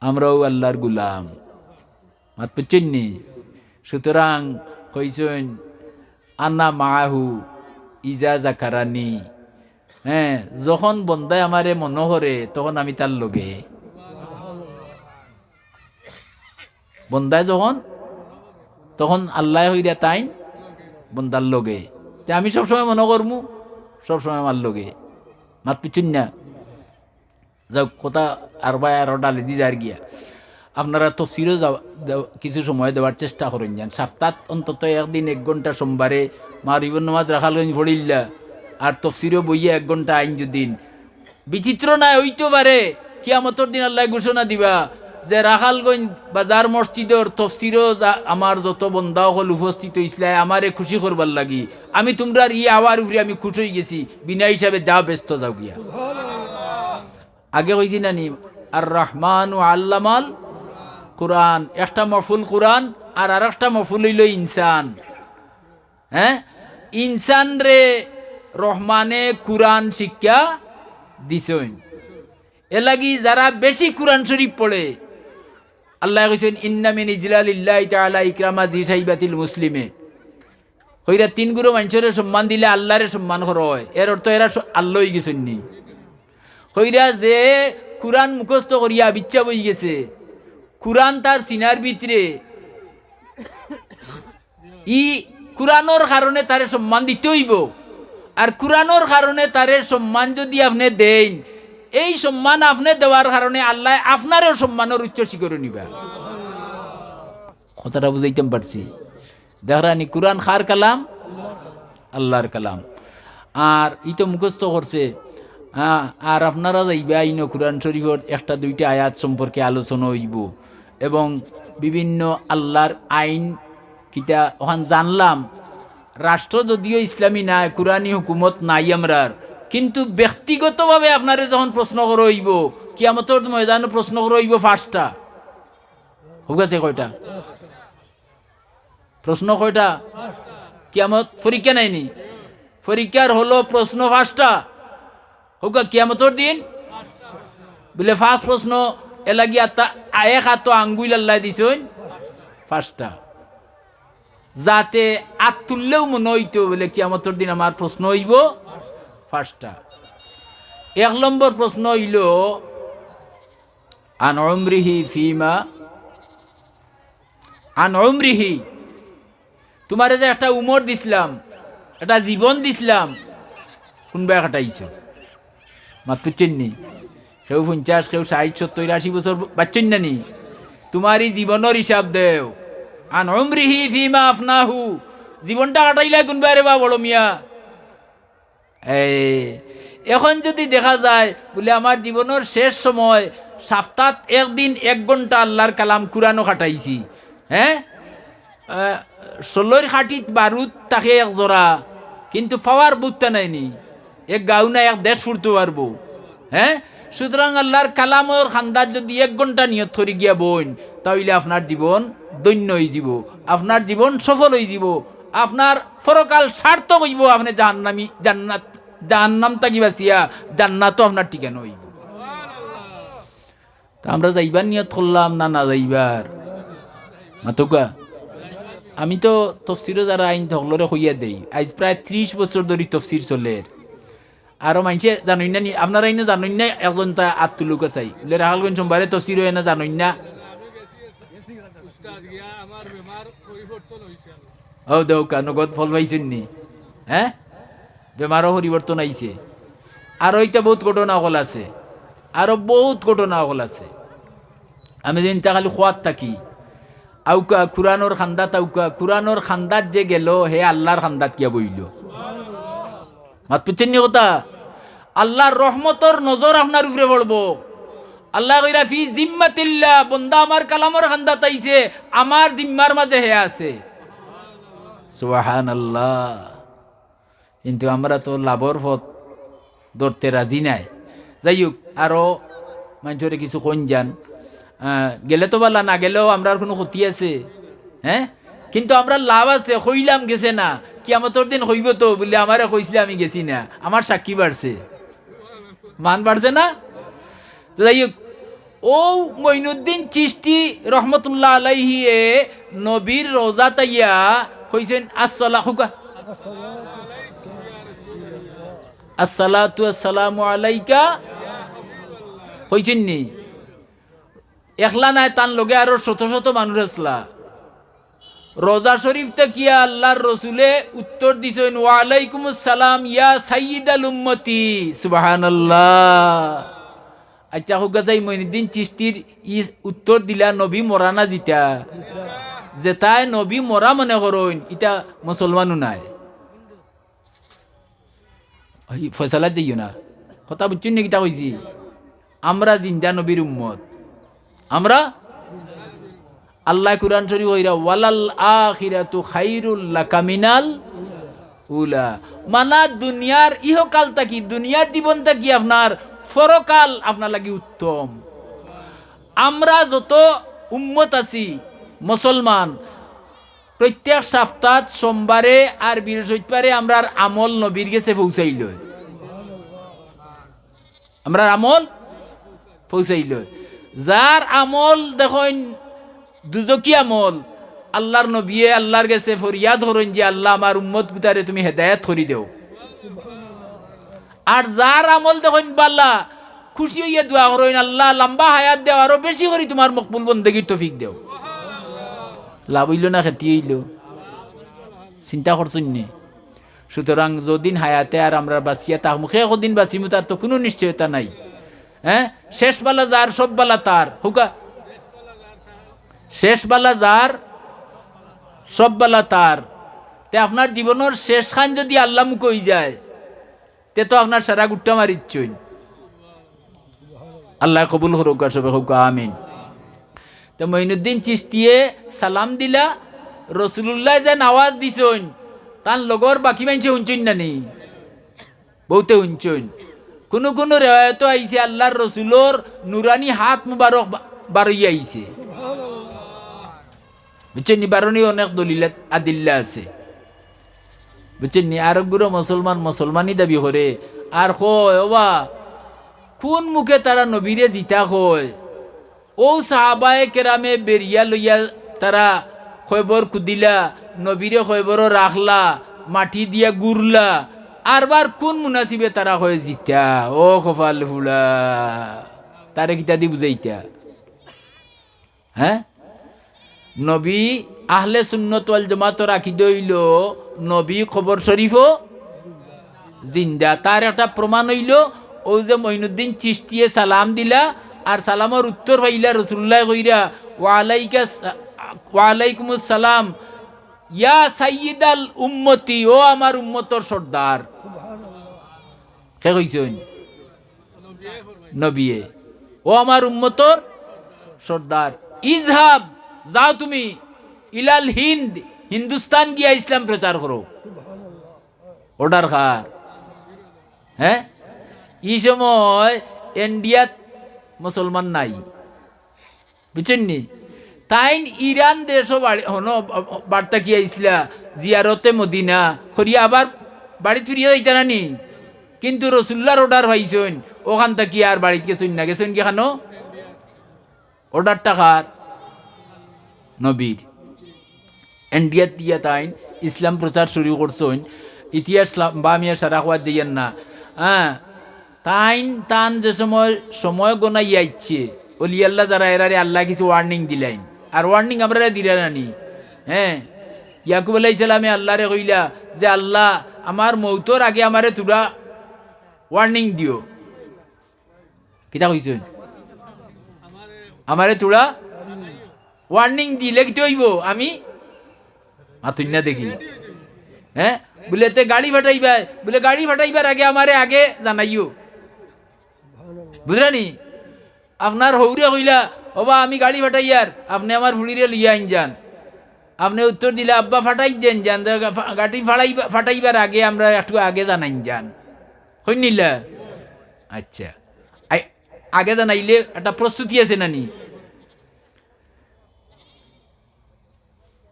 আমরাও আল্লার গুলাম। মাত বুঝছইন নি? সুতরাং কইছইন, "আনা মাআহু ইজা যাকারানি।" হ্যাঁ, যখন বন্দায় আমারে মনো করে, তখন আমি তার লগে। বন্দায় যখন, তখন আল্লায় কইরা তাইন বন্দার লগে। তে আমি সবসময় মনো করমু, সবসময় আমার লগে। মাত বুঝছইন না? যাউক, কথা আর বায় আরো ডালেদি যার গিয়া। আপনারা তফসিরও যাও-, দেও-, কিছু সময় দেওয়ার চেষ্টা করইন যান। সপ্তাত অন্তত একদিন এক ঘন্টা সোমবারে মাগরিবর নামাজ রাখালগঞ্জ পড়িল্লা, আর তফসিরও বইয়া এক ঘন্টা আইন যুদিন। বিচিত্র নায়, অইতো পারে কিয়ামতর দিন আল্লায় ঘোষণা দিবা যে রাখালগঞ্জ বাজার মসজিদর তফসিরও যা-, আমার যত বন্দা অকল উপস্থিত অইছলায় আমারে খুশি করবার লাগি, আমি তুমরার ই আওয়ার উপরে আমি খুশ অইগেছি, বিনা হিসাবে যাও ব্যস্ত যাও গিয়া। আগে কইছি না নি, আর রহমান ও আল্লামাল কুরআন, একটা মফুল কুরআন আর আরেকটা মফুল অইলো ইনসান। হ্যাঁ, ইনসানরে রহমানে কুরআন শিক্ষা দিছইন। এরলাগি যারা বেশি কুরআন শরীফ পড়ে, আল্লায় কইছইন, "ইন্না মিন ইজলালিল্লাহি তাআলা ইকরামা জি শাইবাতিল মুসলিমে।" কইরা তিন গুরু মানষরে সম্মান দিলে আল্লারে সম্মান করা অয়। এর অর্থ এরা স-, আল্লা অইগেছইন নি? কইরা যে কুরআন মুখস্থ করিয়া বিচ্ছা অইগেছে, কুরআন তার সিনার ভিতরে, ই কুরআনর কারণে তারে সম্মান দিতে অইবো। আর কুরআনর কারণে তারে সম্মান যুদি আপনে দেইন, এই সম্মান আপনে দেওয়ার কারণে আল্লায় আপনারেও সম্মানর উচ্চ শিখরে নিবা। কথাটা বুঝাইতাম পারছি? দেখরানি, কুরআন কার কালাম? আল্লার কালাম। আর ই তো মুখস্থ করছে, হ্যাঁ, আর আপনারা যাইবা ইনো কুরআন শরীফর একটা দুইটা আয়াত সম্পর্কে আলোচনা অইবো এবং বিভিন্ন আল্লার আইন কিতা অখান জানলাম। রাষ্ট্র যদিও ইসলামী নায়, কুরআনি হুকুমত নাই আমরার, কিন্তু ব্যক্তিগতভাবে আপনারে যখন প্রশ্ন করা অইবো, কিয়ামতর ময়দানো প্রশ্ন করা অইবো পাঁচটা। হউক আছে কয়টা? প্রশ্ন কয়টা? কিয়ামত পরীক্ষা নায়নি? পরীক্ষার হলো প্রশ্ন পাঁচটা। হউক, কিয়ামতর দিন বুলে পাঁচ প্রশ্ন, এরলাগি আত্তা আ-, এক আতো আঙ্গুইল আল্লায় দিছইন পাঁচটা। যাতে আত তুললেও মনো অইতো বুলে কিয়ামতর দিন আমার প্রশ্ন অইবো পাঁচটা। এক নম্বর প্রশ্ন অইলো, আন উমরিহি ফিমা আন উমরিহি, তুমারে যে একটা উমর দিছলাম, একটা জীবন দিছলাম, কুনবায় কাটাইছো? মাত বুঝছইন নি? কেউ পঞ্চাশ, কেউ ষাইট, সত্তইর, আশি বছর বাঁচছইন না নি? তুমার ই জীবনর হিসাব দেও। আন উমরিহি ফিমা আফনাহু, জীবনটা কাটাইলায় কুনবায় রে বা বড় মিয়া? এই, এখন যুদি দেখা যায় বুলে আমার জীবনর শেষ সময়, সাপ্তাত একদিন এক ঘন্টা আল্লার কালাম কুরআনো কাটাইছি, হ্যাঁ? আহ, ষোলোর খাটিত বারুদ থাকে এক জোড়া, কিন্তু পাওয়ার বুত্তা নায়নি, এক গাঁও না এক দেশ ফুরতো পারবো, হ্যাঁ? সুতরাং আল্লার কালামর কান্দাত যুদি এক ঘন্টা নিয়ত করি গিয়া বইন, তা অইলে আপনার জীবন ধন্য অইযিবো, আপনার জীবন সফল অইযিবো, আপনার পরকাল সার্থক অইবো, আপনে জাহান্নামি, জান্নাত, জাহান্নাম থাকি বাঁচিয়া জান্নাতো আপনার ঠিকানা অইবো। তা আমরা যাইবার নিয়ত করলাম না, না যাইবার? মাতউক্কা। আমি তো তফসিরো যারা আইন হকলরে কইয়া দেই, আইজ প্রায় ত্রিশ বছর ধরি তফসির চলের। আরো মানষে জানইন না নি, আপনারা ইনো জানইন না, একজন তা আত তুলউক্কা চাই। বুলে রাখালগঞ্জ সোমবারে তফসির অয় না, জানইন না? ও দেউক্কা, নগদ ফল পাইছইন নি? হ্যাঁ, বেমারও পরিবর্তন আইছে। আরো ইতা বউত ঘটনা অকল আছে, আরো বউত ঘটনা অকল আছে। আমি যেন ইতা খালি কওয়াত থাকি, আউক্কা, কুরআনর কান্দাত আউক্কা, কুরআনর কান্দাত যে গেলো, হে আল্লার কান্দাত গিয়া বইলো। মাত বুঝছইন নি কথা? আল্লার রহমতর নজর আপনার উপরে পড়বো। আল্লায় কইরা, "ফি জিম্মাতিল্লাহ, বন্দা আমার কালামর কান্দাত আইছে, আমার জিম্মার মাঝে হে আছে।" সুবহানাল্লাহ। কিন্তু আমরা তো লাভর পথ ধরতে রাজি নায়। যাই হউক, আরো মানষরে কিছু কইন যান। আহ, গেলে তো ভালা, না গেলেও আমরার কুনু ক্ষতি আছে? হ্যাঁ? কিন্তু আমরার লাভ আছে, কইলাম গেছে না। কিয়ামতর দিন কইবো তো, বুলে, "আমারে কইছলে আমি গেছি না, আমার সাক্ষী বাড়ছে।" মান বাড়ছে না? তো যাই হউক, অউ মঈনুদ্দিন চিশতি রহমতুল্লাহ আলাইহিয়ে নবীর রওজাত আইয়া কইছইন, "আসসালা-," কউক্কা, "আসসালাতু আসসালামু আলাইকা।" কইছইন নি? একলা নায়, তান লগে আরো শত শত মানুষ আছলা। রওজা শরীফ থাকিয়া আল্লার রসুলে উত্তর দিছইন, "ওয়ালাইকুমুস সালাম ইয়া সাইয়্যিদাল উম্মতি।" সুবহানাল্লাহ। আচ্ছা, কউক্কা চাই, মঈনুদ্দিন চিশতির ই উত্তর দিলা নবী মরা না জিতা? যেতায় নবী মরা মনে করইন, ইতা মুসলমানও নায়। অই ফয়সালাত যাইও না। কথা বুঝছইন নি কিতা কইছি? আমরা জিন্দা নবীর উম্মত। আমরা আল্লায় কুরআন শরীফো কইরা, "ওয়ালাল আখিরাতু খাইরুল লাকা মিনাল উলা।" মানা দুনিয়ার ইহকাল থাকি, দুনিয়ার জীবন থাকি আপনার পরকাল আপনার লাগি উত্তম। আমরা যত উম্মত আছি মুসলমান, প্রত্যেক সপ্তাহ সোমবারে আর বৃহস্পতিবারে আমরার আমল নবীর গেছে পৌঁছাইল। আমরার আমল পৌঁছাইল। যার আমল দেখইন দুজকি আমল, আল্লাহর নবিয়ে আল্লাহর গেছে ফরিয়াদ করইন যে, "আল্লাহ, আমার উম্মত গুতারে তুমি হেদায়েত করি দেও।" আর যার আমল দেখইন বালা, খুশি অইয়া দোয়া করইন, "আল্লাহ, লম্বা হায়াত দেও, আরো বেশি করি তোমার মকবুল বন্দেগীর তৌফিক দেও।" লাভ অইল না ক্ষতি অইল? চিন্তা করছইন নি? সুতরাং যদিন হায়াতে আর আমরা বাঁচিয়া থাকমু, কে কদিন বাঁচিমু তার তো কুনু নিশ্চয়তা নাই। হ্যাঁ, শেষ বালা যার সব বালা তার, হুকা শেষ বালা যার সব বালা তার। তে আপনার জীবনর শেষ খান যদি আল্লাহ মুখ অই যায়, তে তো আপনার সারা গুট্টা মারিচ্ছইন। আল্লাহ কবুল করুক, আর সবে কউক আমিন। তো মঈনুদ্দিন চিশতিয়ে সালাম দিলা, রসুলুল্লাহ যেন আওয়াজ দিছইন, তান লগর বাকি মানষে হুনছইন না নি? বহুতে হুনছইন। কুনু কুনু রেওয়ায়তো আইছে আল্লাহর রসুলর নুরানি হাত মুবারক বা-, বারইয়া আইছে। বুঝছইন নি? বারনির অনেক দলিল আদিল্লা আছে। বুঝছইন নি? আরক গুরু মুসলমান, মুসলমানি দাবি করে, আর কয়, "ওবা, কুন মুখে তারা নবীরে জিতা কয়?" অউ সাহাবায়ে কেরামে বেড়িয়া লইয়া তারা খয়বর কুদিলা, নবীরে খয়বরো রাখলা, মাটি দিয়া গুরলা, আরবার কুন মুনাসিবে তারা কয় জিতা? ও কপাল ফুড়া, তারে কিতা দি বুঝাইতা? হ্যাঁ, নবী, আহলে সুন্নত ওয়াল জামাতর আকিদা অইল নবী কবর শরীফও জিন্দা। তার একটা প্রমাণ অইল, অউ যে মঈনুদ্দিন চিশতিয়ে সালাম দিলা, আর সালামর উত্তর পাইলা রসুলুল্লায় কইরা, "ওয়ালাইকা স-, ওয়ালাইকুমুস সালাম, ইয়া সাইয়্যিদাল উম্মতি, ও আমার উম্মতর সর্দার।" কে কইছইন? নবিয়ে। "ও আমার উম্মতর সর্দার, ইজহাব, যাও তুমি, ইলাল হিন্দ, হিন্দুস্তান গিয়া ইসলাম প্রচার করো।" অর্ডার কার? হ্যাঁ, ই সময় ইন্ডিয়াত মুসলমান নাই, বুঝছইন নি? তাইন ইরান দেশো বাড়ি, হনো বার্তা কি আইসলা, জিয়ারতে মদিনা করিয়া আবার বাড়িত ফিরিয়া যাইতা না নি? কিন্তু রসুলুল্লার অর্ডার পাইছইন, অখান থাকি আর বাড়িত গেছইন না, গেছইন কি খানো? অর্ডারটা কার? নবীর। ইন্ডিয়াত দিয়া তাইন ইসলাম প্রচার শুরু করছইন। ইতিহাস লাম্বা, আমি আর সারা কওয়াত যাইয়ার না। হ্যাঁ, তাইন তান যে সময়, সময় গনাইয়া আইছে, অলি আল্লাহ যারা, এরারে আল্লায় কিছু ওয়ার্নিং দিলাইন। আর ওয়ার্নিং আমরারে দিরা না নি? হ্যাঁ, ইয়াকুব আলাইহিস সালামে আল্লারে কইলা যে, "আল্লাহ, আমার মউতর আগে আমারে থুড়া ওয়ার্নিং দিও।" কিতা কইছইন? "আমারে থুড়া ওয়ার্নিং দিলে কিতা অইবো? আমি মাতুন না দেখি।" হ্যাঁ? বুলে, "তে গাড়ি ফাটাইবায়?" বুলে, "গাড়ি ফাটাইবার আগে আমারে আগে জানাইও।" বুঝরা নি? আপনার হউরে কইলা, "ওবা, আমি গাড়ি ফাটাইয়ার, আপনে আমার ফুড়িরে লইয়া আইন যান।" আপনে উত্তর দিলা, "আব্বা, ফাটাই দেন যান, গাড়ি ফাটাইবার আগে আমরা একটু আগে জানাইন যান।" কইন নিলা? আচ্ছা, আগে জানাইলে একটা প্রস্তুতি আছে না নি?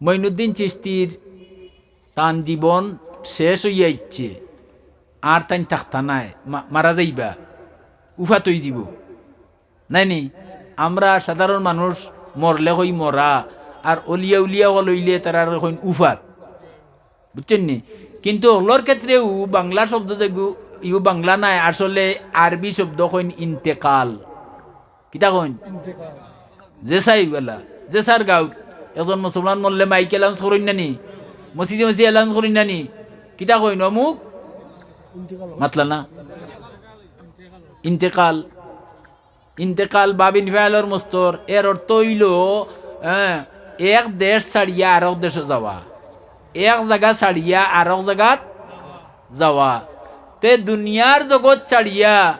মঈনুদ্দিন চিশতির তান জীবন শেষ অইয়া আইছে, আর তাইন থাকতা নায়, মা-, মারা যাইবা, উফাত অইযিবো। নায় নি? আমরা সাধারণ মানুষ মরলে কই মরা, আর অলিয়া উলিয়া অকল অইলে তারারে কইন উফাত। বুঝছইন নি? কিন্তু অকলর ক্ষেত্রেউ বাংলা শব্দ যেগু, ইগু বাংলা নায়, আসলে আরবি শব্দ কইন ইন্তেকাল। কিতা কইন? ইন্তেকাল। যে সাই বালা, যে সার গাউর একজন মুসলমান মরলে মাইকে অ্যানাউন্স করইন না নি, মসজিদে মসজিদে অ্যানাউন্স করইন না নি, কিতা কইন? অমুক ইন্তেকাল। মাতলা না? ইন্তেকাল। ইন্তেকাল বাব ইনফালর মস্তর, এর অর্থ অইলো, হ্যাঁ, এক দেশ ছাড়িয়া আরক দেশো যাওয়া, এক জাগা ছাড়িয়া আরক জাগাত যাওয়া। তে দুনিয়ার জগৎ ছাড়িয়া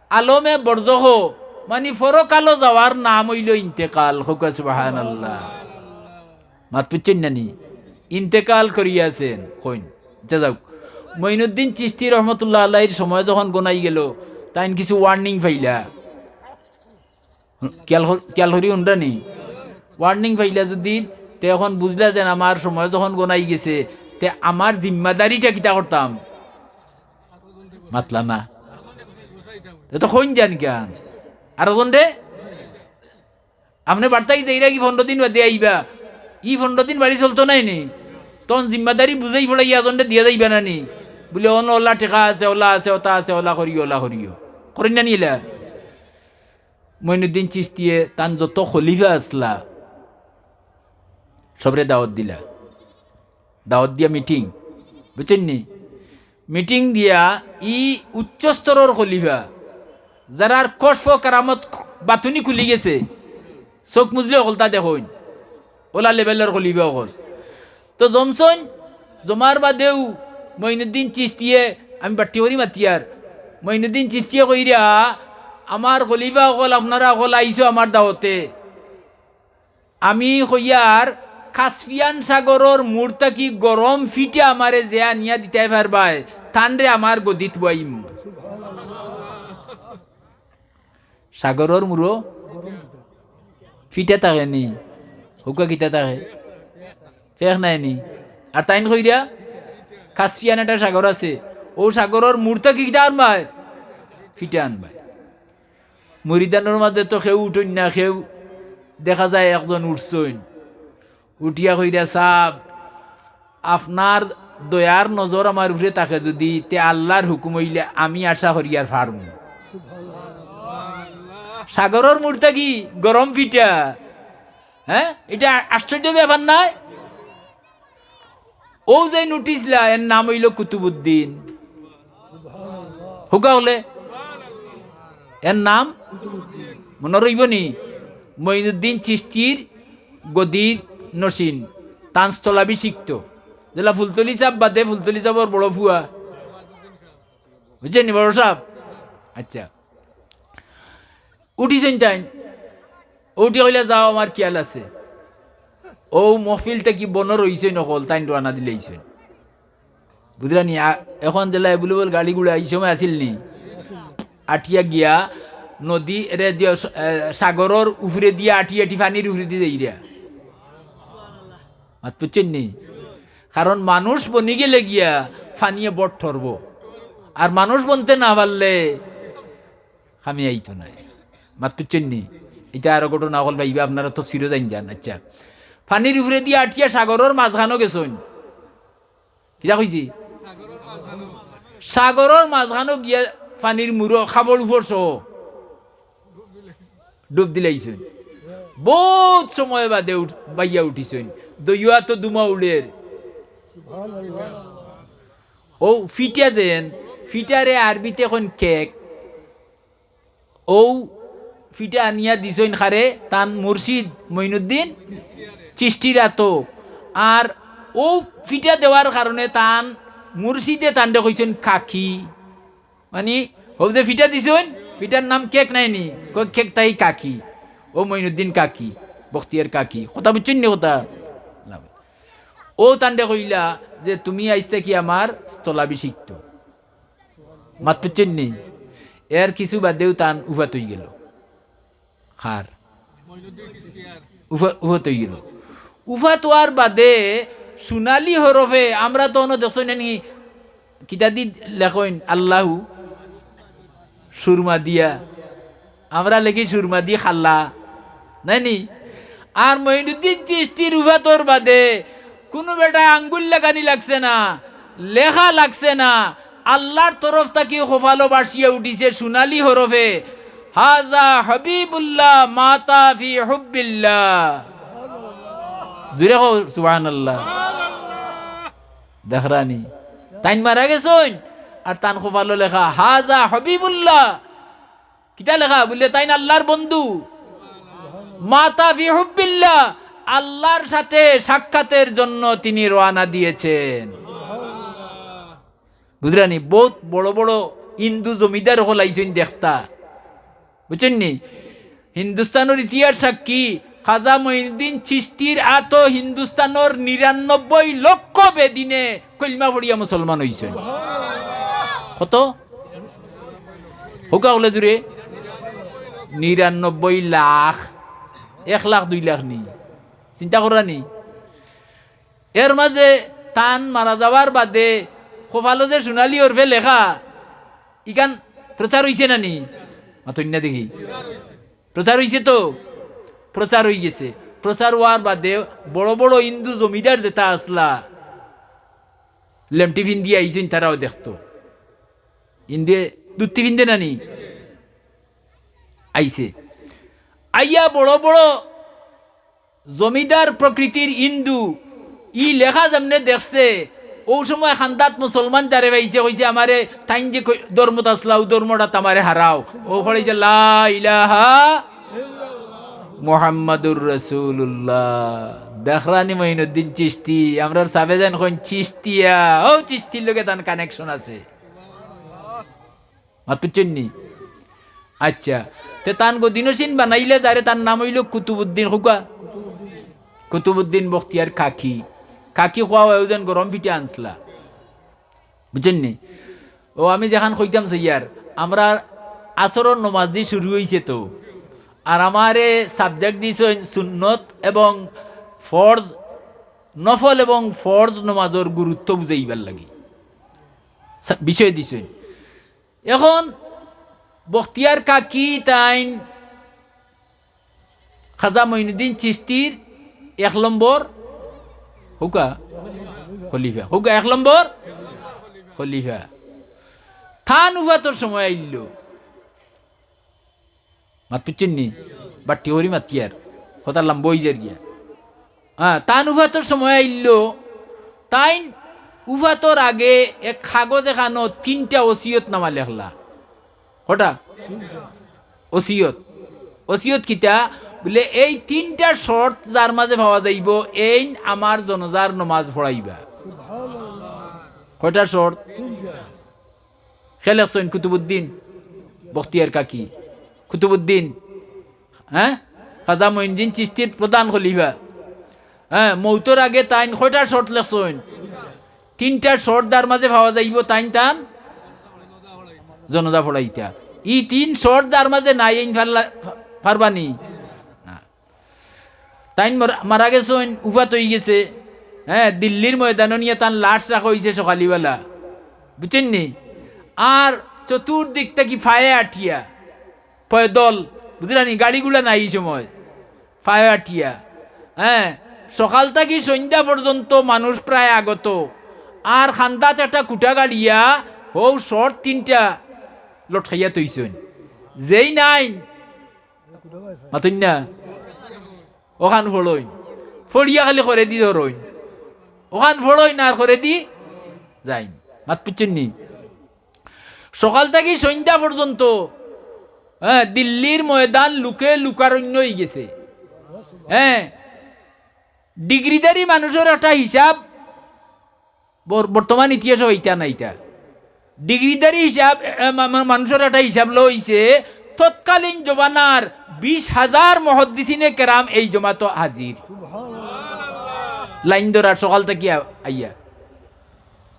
আলমে বরজখো, মানি পরকালো যাওয়ার নাম অইলো ইন্তেকাল। কউক্কা সুবহানাল্লাহ। মাত বুঝছইন না নি? ইন্তেকাল করিয়াছেন, কইন। আচ্ছা, যাউক। মঈনুদ্দিন চিশতি রহমতুল্লাহ আলাইহির সময় যখন গনাই গেলো, তাইন কিছু ওয়ার্নিং পাইলা। খিয়াল কর-, খিয়াল করি হুনরা নি? ওয়ার্নিং পাইলা যদি তে অখন বুঝলা যেন আমার সময় যখন গনাই গেছে, তে আমার জিম্মাদারিটা কিতা করতাম? মাতলা না। তে তো কইন যান কেন? আর অজনরে আপনে বার্তাই যাইরা কি পনরো দিন বাদে আইবা? ই পনরো দিন বাড়ি চলতো নায় নি? তখন জিম্মাদারি বুঝাই পড়াইয়া এজনরে দিয়া যাইবা না নি? বুলে, "অন অলা টেকা আছে, অলা আছে, অতা আছে, অলা করিও, অলা করিও।" করইন না নি ইলা? মঈনুদ্দিন চিশতিয়ে তান যত খলিফা আছলা, সবরে দাওয়াত দিলা। দাওয়াত দিয়া মিটিং, বুঝছইন নি? মিটিং দিয়া ই উচ্চ স্তরর খলিফা, যারার কশফ কারামত বাতুনি খুলি গেছে, চউখ মুজলে অকলতা দেখইন, অলা লেভেলর খলিফা অকল। তো জমছইন, জমার বাদেউ মঈনুদ্দিন চিশতিয়ে, আমি বাট্টি করি মাতিয়ার, মঈনুদ্দিন চিশতিয়ে কইরা, "আমার খলিফা অকল, আপনারা অকল আইছো আমার দাওয়াতে।" আমি কইয়ার, "কাস্পিয়ান সাগরর মুড় থাকি গরম ফিটা আমারে যে আনিয়া দিতায় পারবায়, তানরে আমার গদিত বওয়াইমু।" সাগরর মুড়ো ফিটা থাকে নি? হুকা কিতা থাকে? ফেক নাই নি? আর তাইন কইরা, "কাস্পিয়ান একটা সাগর আছে, অউ সাগরর মুড় থাকি কিতা আনবায়? ফিটা আনবায়।" মুরিদানর মাঝে তো কেউ উঠইন না, কেউ দেখা যায় একজন উঠছইন। উঠিয়া কইরা, "সাব, আপনার দয়ার নজর আমার উপরে থাকে যুদি, তে আল্লার হুকুম অইলে আমি আশা করি আর পারমু।" সাগরর মুড় থাকি গরম ফিটা, হ্যাঁ, ইটা আশ্চর্য ব্যাপার নায়? অউ যে উঠিছলা, এর নাম অইলো কুতুবুদ্দিন। হুকা অকলে? এর নাম মনো রইবো নি? মঈনুদ্দিন চিশতির গদির নশীন, তান স্থলাভিষিক্ত। যেলা ফুলতলি সাব বাদে ফুলতলি সাবর বড় ফুয়া। বুঝছইন নি বড় সাব? আচ্ছা। উঠিছইন তাইন, উঠিয়া কইলা, "যাও, আমার খিয়াল আছে।" অউ মহফিল থাকি বনো রইছইন অকল, তাইন রওয়ানা দিলাইছইন। বুঝরা নি? আ-, অখন যেলা অ্যাভেলেবল গাড়ি ঘোড়া ই সময় আছিল নি? আটিয়া গিয়া নদী, এরে যে স-, এ, সাগরর উপরে দিয়া আটি আটি পানির উপরে দিয়া যাইরা। মাত বুঝছইন নি? কারণ মানুষ বনি গেলে গিয়া পানিয়ে বট ধরবো, আর মানুষ বনতে না পারলে কামে আইতো নায়। মাত বুঝছইন নি? ইটা আরো ঘটনা অকল পাইবা, আপনারা তফসিরো যাইন যান। আচ্ছা, পানির উপরে দিয়া আটিয়া সাগরর মাঝখানো গেছইন। কিতা কইছি? সাগরর মাঝখানো গিয়া পানির মুড়ো খাবল উপর সহ ডুব দিলাইছইন। বউত সময় বাদে উঠ-, বাইয়া উঠিছইন। দইয়া তো দুমা উড়ের। অউ ফিটা দেন, ফিটারে আরবিতে কইন কেক। অউ ফিটা আনিয়া দিছইন কারে? তান মুর্শিদ মঈনুদ্দিন চিশতির আতো। আর অউ ফিটা দেওয়ার কারণে তান মুর্শিদে তানরে কইছইন কাকি। মানি, অউ যে ফিটা দিছইন, ফিটার নাম কেক নায় নি? কয়, "কেক তাই কাকি।" অউ মঈনুদ্দিন কাকি, বখতিয়ার কাকি। কথা বুঝছইন নি কথা? অউ তানরে কইলা যে, "তুমি আইজ থাকি আমার স্থলাভিষিক্ত।" মাত বুঝছইন নি? এর কিছু বাদেউ তান উফাত অইগেলো। কার? উফা-, উফাত অইগেলো। উফাত অওয়ার বাদে সোনালী হরফে, আমরা তো অনো দেখছইন নি, কিতা দি লেখইন? আল্লাহু সুরমা দিয়া। আমরা লেখি সুরমা দি খাল্লা, নায় নি? আর মঈনুদ্দিন চিশতির উফাতর বাদে কুনু বেটায় আঙ্গুল লাগানি লাগছে না, লেখা লাগছে না, আল্লার তরফ থাকি কপালো ভাসিয়া উঠিছে সোনালী হরফে, "হাজা হাবিবুল্লাহ মাতা ফি হুব্বিল্লাহ।" জুরে কও, সুবহানাল্লাহ। দেখরানি, তাইন মারা গেছইন, আর তান কপালো লেখা, "হাজা হাবিবুল্লাহ।" কিতা লেখা? বুলে, "তাইন আল্লার বন্ধু।" মাতা ফি হুব্বিল্লাহ, আল্লার সাথে সাক্ষাতের জন্য তিনি রওয়ানা দিয়েছেন। বুঝরানি, বউত বড় বড় হিন্দু জমিদার অকল আইছইন দেখতা। বুঝছইন নি? হিন্দুস্তানর ইতিহাস সাক্ষী, খাজা মঈনুদ্দিন চিশতির আতো হিন্দুস্তানর নিরানব্বই লক্ষ বেদিনে কলমা পড়িয়া মুসলমান অইছইন। কত? কউক্কা অকলে জুরে? নিরানব্বই লাখ। এক লাখ, দুই লাখ নি। চিন্তা কররা নি? এর মাঝে তান মারা যাওয়ার বাদে কপালো যে সোনালী হরফে লেখা, ইখান প্রচার অইছে না নি? মাতইন না দেখি। প্রচার অইছে তো? প্রচার অইগেছে। প্রচার অওয়ার বাদে বড় বড় হিন্দু জমিদার যেতা আছলা, লেংটি ফিন্দি আইছইন, তারাও দেখতো। হিন্দুয়ে ধুতি ফিন্দে না নি? আইছে। আইয়া বড় বড় জমিদার প্রকৃতির হিন্দু ই লেখা যেমনে দেখছে, অউ সময় খান্দাত মুসলমান যারে পাইছে, কইছে, "আমারে তাইন যে কই-, ধর্মত আছলা, অউ ধর্মটাত আমারে হারাও।" অউ পড়ছে, "লা ইলাহা মুহাম্মাদুর রাসূলুল্লাহ।" দেখরানি মঈনুদ্দিন চিশতি, আমরার সাবে যাইন কইন চিশতিয়া, অউ চিশতির লগে তান connection আছে। মাত বুঝছইন নি? আচ্ছা, তে তান গদিনশীন বানাইলা যারে, তার নাম অইলো কুতুবুদ্দিন। কউক্কা? কুতুবুদ্দিন বখতিয়ার কাকি। কাকি কওয়া অয় যেন গরম পিঠা আনছলা। বুঝছইন নি? অউ আমি যেখান কইতাম চাইয়ার, আমরার আসরর নমাজ দি শুরু অইছে তো। আর আমারে subject দিছইন সুন্নত এবং ফরজ, নফল এবং ফরজ নমাজর গুরুত্ব বুঝাইবার লাগি। সা-, বিষয় দিছইন। এখন বখতিয়ার কাকি তাইন খাজা মঈনুদ্দিন চিশতির এক নম্বর, কউক্কা, খলিফা, কউক্কা, এক নম্বর খলিফা। তান উফাতর সময় আইলো। মাত বুঝছইন নি? বাট্টি করি মাতিয়ার, কথা লম্বা অইযার গিয়া। হ্যাঁ, তান উফাতর সময় আইলো, তাইন উফাতর আগে এক কাগজ এখানো তিনটা ওসিয়তনামা লেখলা। কয়টা? ওসিয়ত। ওসিয়ত কিতা? বুলে, "এই তিনটা শর্ত যার মাঝে পাওয়া যাইবো, এইন আমার জনাজার নমাজ পড়াইবা।" কয়টা শর্ত? কে লেখছইন? কুতুবুদ্দিন বখতিয়ার কাকি। কুতুবুদ্দিন, হ্যাঁ, খাজা মঈনুদ্দিন চিশতির প্রধান খলিফা। হ্যাঁ, মউতর আগে তাইন কয়টা শর্ত লেখছইন? তিনটা শর্ত যার মাঝে পাওয়া যাইবো, তাইন তান জনাজা পড়াইতা। ই তিন শর্ত যার মাঝে নাই, এইন পারলা-, পারবা নি? না। তাইন মর-, মারা গেছইন, উফাত অইগেছে। হ্যাঁ, দিল্লির ময়দানো নিয়া তান লাশ রাখা অইছে সকালিবেলা, বুঝছইন নি? আর চতুর্দিক থাকি পায়ে আটিয়া, পয়দল, বুঝলা নি, গাড়ি ঘোড়া নাই ই সময়, পায়ে আটিয়া। হ্যাঁ, সকাল থাকি সন্ধ্যা পর্যন্ত মানুষ প্রায় আগত। আর খান্দাত একটা খুটা গাড়িয়া, হউ শর্ত তিনটা লটকাইয়া থইছইন। যেই নাইন মাতইন না। অখান পড়ইন। পড়িয়া খালি করেদি ধরইন। অখান পড়ইন আর করেদি যাইন। মাত বুঝছইন নি? সকাল থাকি সন্ধ্যা পর্যন্ত, হ্যাঁ, দিল্লির ময়দান লোকে লোকারণ্য অইগেছে। হ্যাঁ, ডিগ্রিধারী মানুষর একটা হিসাব বর-, বর্তমান ইতিহাসো অইতা নায় ইতা। ডিগ্রিধারী হিসাব, এ, মা-, মা-, মানুষর একটা হিসাব লওয়া অইছে, তৎকালীন জমানার বিশ হাজার মুহাদ্দিসিনে কেরাম এই জমাতো হাজির। লাইন ধরার সকাল থাকি আ-, আইয়া।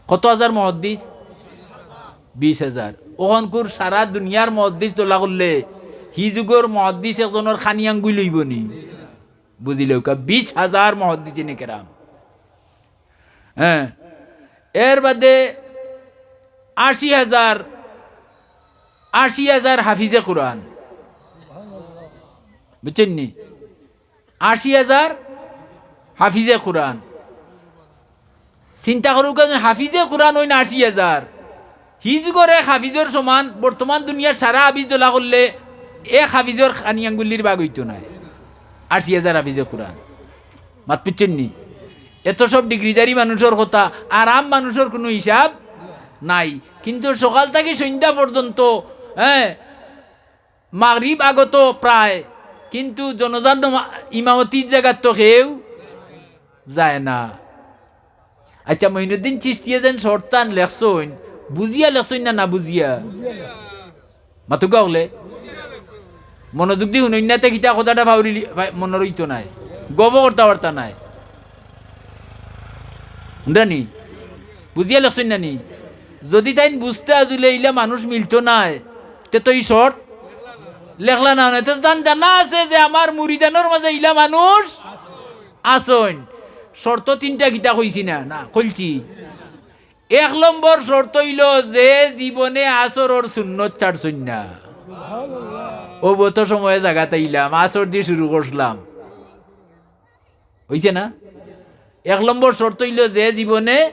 কত হাজার মুহাদ্দিস? বিশ হাজার। অখনকুর সারা দুনিয়ার মুহাদ্দিস ধরলা করলে, হি যুগর মুহাদ্দিস একজনর খানি আঙ্গুইল অইবো নি? বুঝিলাউক্কা, বিশ হাজার মুহাদ্দিসিনে কেরাম। হ্যাঁ, এর বাদে আশি হাজার, আশি হাজার হাফিজে কোরআন, বুঝছইন নি? আশি হাজার হাফিজে কোরআন। চিন্তা করউক্কা, হাফিজে কোরআন অইন আশি হাজার, হি যুগর এক হাফিজর সমান বর্তমান দুনিয়ার সারা হাফিজ ধরলা করলে এক হাফিজর খানি আঙ্গুলির ভাগ অইতো নায়। আশি হাজার হাফিজে কোরআন। মাত বুঝছইন নি? এত সব ডিগ্রিধারী মানুষর কথা, আর আম মানুষর কুনু হিসাব নাই। কিন্তু সকাল থাকি সন্ধ্যা পর্যন্ত, হ্যাঁ, মাগরিব আগত প্রায়, কিন্তু জনাজার নমা-, ইমামতির জাগাত তো কেউ যায় না। আচ্ছা, মঈনুদ্দিন চিশতিয়ে যেন শর্তহান লেখছইন, বুঝিয়া লেখছইন না, না বুঝিয়া? মাতউক্কা অকলে। মনোযোগ দি হুনইন না তে কিতা কথাটা পাউরিলি-, পা-, মনো রইতো নায়। গফ করতা পারতা নায়। হুনরা নি? বুঝিয়া লেখছইন না নি? যুদি তাইন বুঝতা আছলে ইলা মানুষ মিলতো নায়, তে তো ই শর্ত লেখলা না, না। তে তো তান জানা আছে যে আমার মুরিদানর মাঝে ইলা মানুষ আছইন। শর্ত তিনটা কিতা কইছি না? না, কইছি। এক নম্বর শর্ত অইলো যে জীবনে আসরর সুন্নত ছাড়ছইন না। অউ অত সময়ে জাগাত আইলাম, আসর দি শুরু করলাম, অইছে না? এক নম্বর শর্ত অইলো যে জীবনে,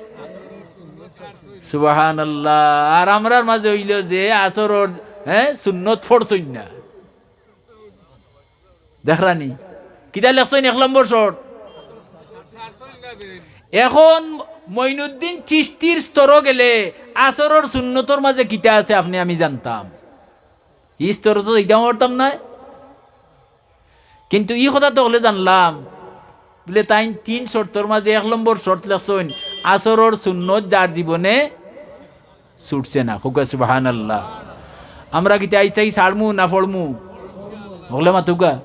সুবহানাল্লাহ, আর আমরার মাঝে অইলো যে আসরর, হ্যাঁ, সুন্নত পড়ছইন না। দেখরানি? কিতা লেখছইন এক নম্বর শর্ত? এখন মঈনুদ্দিন চিশতির স্তরো গেলে আসরর সুন্নতর মাঝে কিতা আছে আপনে আমি জানতাম। ই স্তরো তো যাইতাম পারতাম নায়। কিন্তু ই কথা তো অকলে জানলাম, বুলে তাইন তিন শর্তর মাঝে এক নম্বর শর্ত লেখছইন, আসরর সুন্নত যার জীবনে ছুটছে না। কউক্কা সুবহানাল্লাহ। আমরা কিতা আইজ থাকি ছাড়মু না পড়মু? অকলে মাতউক্কা।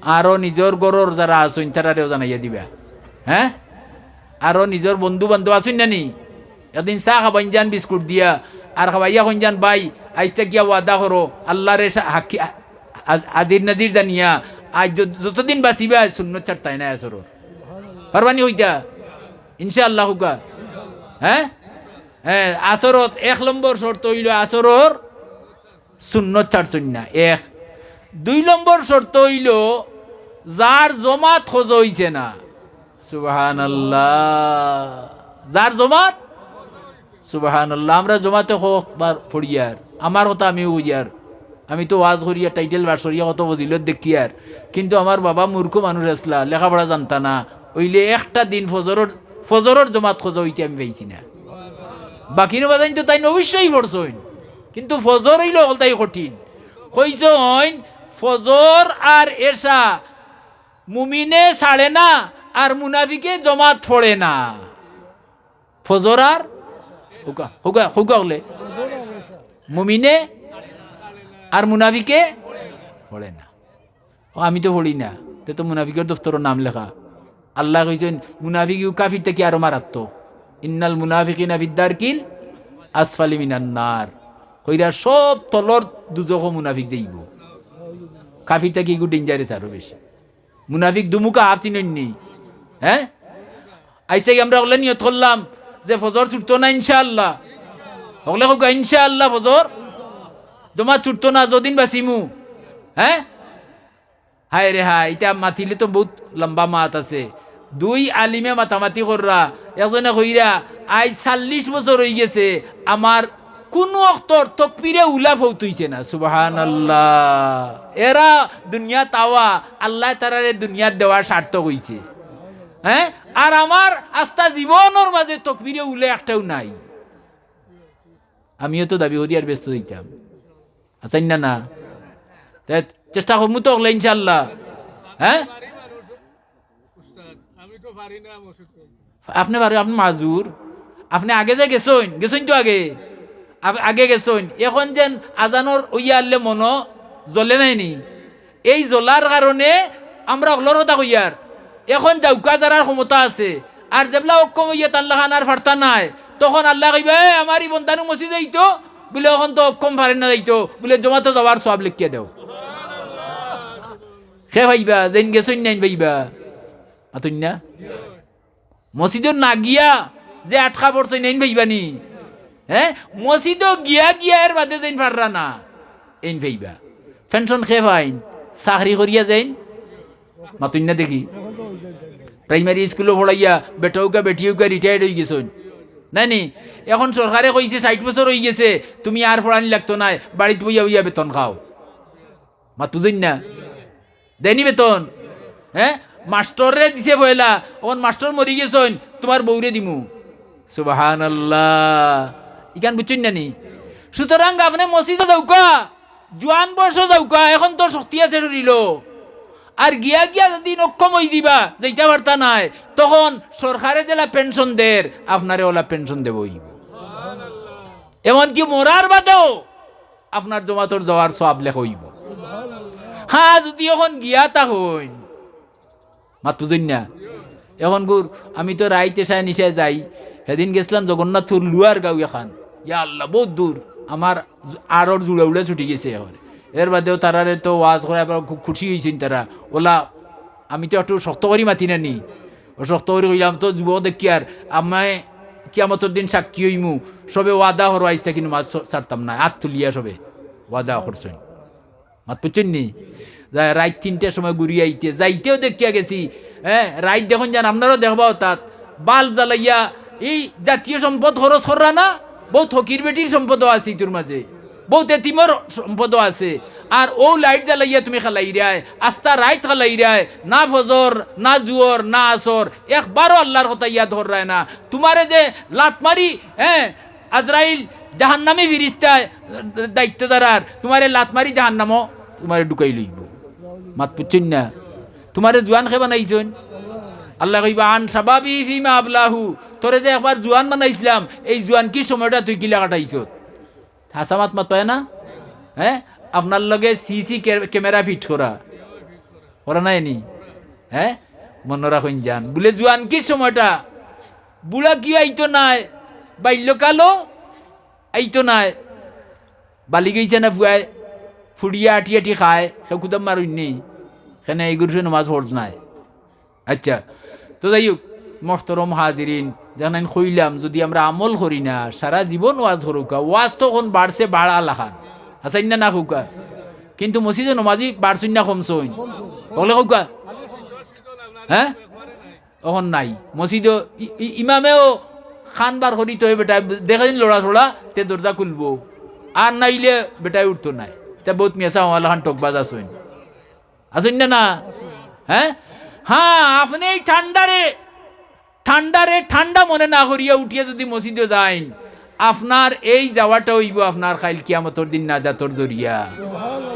আরো নিজর ঘরর যারা আছইন, তারারেও জানাইয়া দিবা। হ্যাঁ, আরো নিজর বন্ধু বান্ধব আছইন না নি? একদিন চা খাবাইন যান বিস্কুট দিয়া, আর খাবাইয়া কইন যান, "ভাই, আইজ থাকিয়া ওয়াদা করো, আল্লারে সা-, হাক্কি-, আ-, আ-, হাজির নাজির জানিয়া, আইজ যত-, যতদিন বাঁচিবা, সুন্নত ছাড়তায় নায় আসরর।" পারবানি কইতা? ইনশাআল্লাহ কউক্কা। হ্যাঁ? হ্যাঁ, আসরর এক নম্বর শর্ত অইলো আসরর সুন্নত ছাড়ছইন না, এক। দুই নম্বর শর্ত অইলো যার জমাত খজো অইছে না। সুবহানাল্লাহ। যার জমাত, সুবহানাল্লাহ। আমরা জমাতে কয়বার পড়িয়ার, আমার কথা আমিও কইয়ার, আমি তো ওয়াজ করিয়ার, টাইটেল বাস করিয়া কত ফজিলত দেখিয়ার, কিন্তু আমার বাবা মূর্খ মানুষ আছলা, লেখাপড়া জানতা না, অইলে একটা দিন ফজরর, ফজরর জমাত খজো অইতে আমি পাইছি না। বাকি নমাজাইন তো তাইন অবশ্যই পড়ছইন, কিন্তু ফজর অইলো অকলতাই কঠিন। কইছইন, ফজর আর এশা মুমিনে ছাড়ে না, আর মুনাফিকে জমাত পড়ে না। ফজর আর কউক্কা, কউক্কা, কউক্কা অকলে। মুমিনে আর মুনাফিকে পড়ে না। ও, আমি তো পড়ি না, তে তো মুনাফিকর দফতরো নাম লেখা। আল্লায় কইছইন, মুনাফিক ইগু কাফির থাকি আরো মারাত্মক। ইন্নাল মুনাফিকিনা ফিদ দারকিল আসফালি মিনান নার। কইরা সব তলর দুজখো মুনাফিক যাইবো। কাফির থাকি ইগু dangerous আরো বেশি। মুনাফিক দুমুখা হাফ চিনইন নি? হ্যাঁ? আইজ থাকি আমরা অকলে নিয়ত করলাম যে ফজর ছুটতো না ইনশাআল্লাহ। অকলে কউক্কা ইনশাআল্লাহ ফজর জমাত ছুটতো না, যতদিন বাঁচিমু। হ্যাঁ? হায় রে হায়, ইতা মাতিলে তো বউত লম্বা মাত আছে। দুই আলিমে মাতামাতি কররা, একজনে কইরা, "আইজ চাল্লিশ বছর অইগেছে আমার কুনু অক্তর তকবিরে উলা ফৌত অইছে না।" সুবহানাল্লাহ। এরা দুনিয়াত আওয়া, আল্লায় তারারে দুনিয়াত দেওয়া সার্থক অইছে। হ্যাঁ? আর আমার আস্তা জীবনর মাঝে তকবিরে উলা একটাও নাই। আমিও তো দাবি করি আর ব্যস্ত অইতাম। আছইন না, না? তে চেষ্টা করমু তো অকলে ইনশাআল্লাহ। হ্যাঁ? আপনে পারে, আপনে মাজুর। আপনে আগে যে গেছইন, গেছইন তো আগে। আ-, আগে গেছইন। এখন যেন আজানর অইয়া আইলে মনো জ্বলে নায় নি? এই জ্বলার কারণে আমরা অকলর কথা কইয়ার। এখন যাউক্কা যারার ক্ষমতা আছে, আর যেবলা অক্ষম অইয়া তান লাখান আর পারতা নায়, তখন আল্লায় কইবা, "এ, আমার ই বন্দানু মসজিদো যাইতো, বুলে অখন তো অক্ষম পারে না যাইতো, বুলে জমাতো যাওয়ার সওয়াব লেখিয়া দেও।" কে পাইবা? যেইন গেছইন না এইন পাইবা। মাতইন না? মসজিদো না গিয়া যে আটকা পড়ছইন এইন পাইবা নি? হ্যাঁ? মসজিদো গিয়া গিয়া এর বাদে যেইন পাররা না, এইন পাইবা। পেনশন কে পাইন? চাকরি করিয়া যেইন? মাতইন না দেখি। প্রাইমারি স্কুলো পড়াইয়া বেটা অউক্কা বেটি অউক্কা retired অইগেছইন। নায় নি? এখন সরকারে কইছে ষাইট বছর অইগেছে, তুমি আর পড়ানি লাগতো নায়, বাড়িত বইয়া বইয়া বেতন খাও। মাত বুঝইন না? দেয়নি বেতন? হ্যাঁ? মাস্টররে দিছে পয়লা, অখন মাস্টর মরিগেছইন, তুমার বউরে দিমু। সুবহানাল্লাহ। ইখান বুঝছইন না নি? সুতরাং আপনে মসজিদো যাউক্কা, জোয়ান বয়সো যাউক্কা, এখন তো শক্তি আছে শরীলো। আর গিয়া গিয়া যদি অক্ষম অইযিবা, যাইতা পারতা নায়, তখন সরকারে যেলা পেনশন দের, আপনারে অলা পেনশন দেওয়া অইবো। এমনকি মরার বাদেও আপনার জমাতর যাওয়ার সওয়াব লেখা অইবো। হ্যাঁ, যদি অখন গিয়া থাকইন, মাত বুঝইন না? অখন গুর, আমি তো রাইত এশায় নিশায় যাই, হেদিন গেছলাম জগন্নাথপুর লুয়ার গাঁও এখান। ইয়া আল্লাহ, বউত দূর। আমার আড়র জুড়া উড়া ছুটি গেছে অখন। এর বাদেও তারারে তো ওয়াজ করায় আবার খুব খুশি অইছইন তারা। অলা, আমি তো একটু শক্ত করি মাতি না নি। ও শক্ত করি কইলাম তো, যুবক দেখিয়ার, আমি কিয়ামতর দিন সাক্ষী অইমু, সবে ওয়াদা করো আইজ থাকি নমাজ ছ-, ছাড়তাম নায়, আত তুলিয়া সবে ওয়াদা করছইন। মাত বুঝছইন নি? যায় রাইত তিনটার সময় ঘুরি আইতে, যাইতেও দেখিয়া গেছি, হ্যাঁ, রাইত দেখইন যান, আপনারাও দেখবা অতাত, বাল্ব জ্বালাইয়া, এই জাতীয় সম্পদ খরচ কররা না, বউত ফকির বেটির সম্পদও আছে ইতুর মাঝে, বউত এতিমর সম্পদও আছে। আর অউ লাইট জ্বালাইয়া তুমি খেলাইরায়, আস্তা রাইত খেলাইরায়, না ফজর, না জুহর, না আসর, একবারও আল্লার কথা ইয়াদ কররায় না। তুমারে যে লাত মারি, হ্যাঁ, আজরাইল জাহান্নামী ফিরিস্তায় দায়িত্ব দারার, তুমারে লাত মারি জাহান্নামো তুমারে ঢুকাই লইবো। মাত বুঝছইন না? তুমারে জুয়ান কে বানাইছইন? আল্লায় কইবা, "আন শাবাবি ফিমা আবলাহু।" তোরে যে একবার জুয়ান বানাইছলাম, এই জুয়ানকির সময়টা তুই কিলা কাটাইছত? হাছা মাত মাতবায় না? হ্যাঁ? আপনার লগে C C K-, camera fit করা। করা নায় নি? হ্যাঁ? মনো রাখইন যান। বুলে জুয়ানকির সময়টা, বুড়া কিও আইতো নায়, বাল্যকালও আইতো নায়। বালিগ অইছে না পুয়ায়, ফুড়িয়া আটি আটি খায়, কেউ কুদাম মারইন নি। কেনে ইগুর নমাজ ফরজ নায়। আচ্ছা, তো যাই হউক, মোহতরম হাজিরিন, যেখান কইলাম, যুদি আমরা আমল করি না, সারা জীবন ওয়াজ করউক্কা, ওয়াজ তো অখন বাড়ছে বাড়া লাখান, হাছা নি না, না কউক্কা? কিন্তু মসজিদো নমাজি বাড়ছইন না কমছইন? অকলে কউক্কা। হ্যাঁ? অখন নাই। মসজিদো ই-, ই-, ইমামেও কান বার করি থয় বেটা, দেখইন লড়াচড়া, তে দরজা খুলবো। আর নাইলে বেটায় উঠতো নায়। তে বউত মিয়া সাব আমার লাখান ঠকবাজ আছইন। আছইন না, না? হ্যাঁ? হ্যাঁ, আপনে এই ঠান্ডারে, ঠান্ডারে ঠান্ডা মনে না করিয়া উঠিয়া যুদি মসজিদো যাইন, আপনার এই যাওয়াটা অইবো আপনার কাইল কিয়ামতর দিন নাজাতর জরিয়া।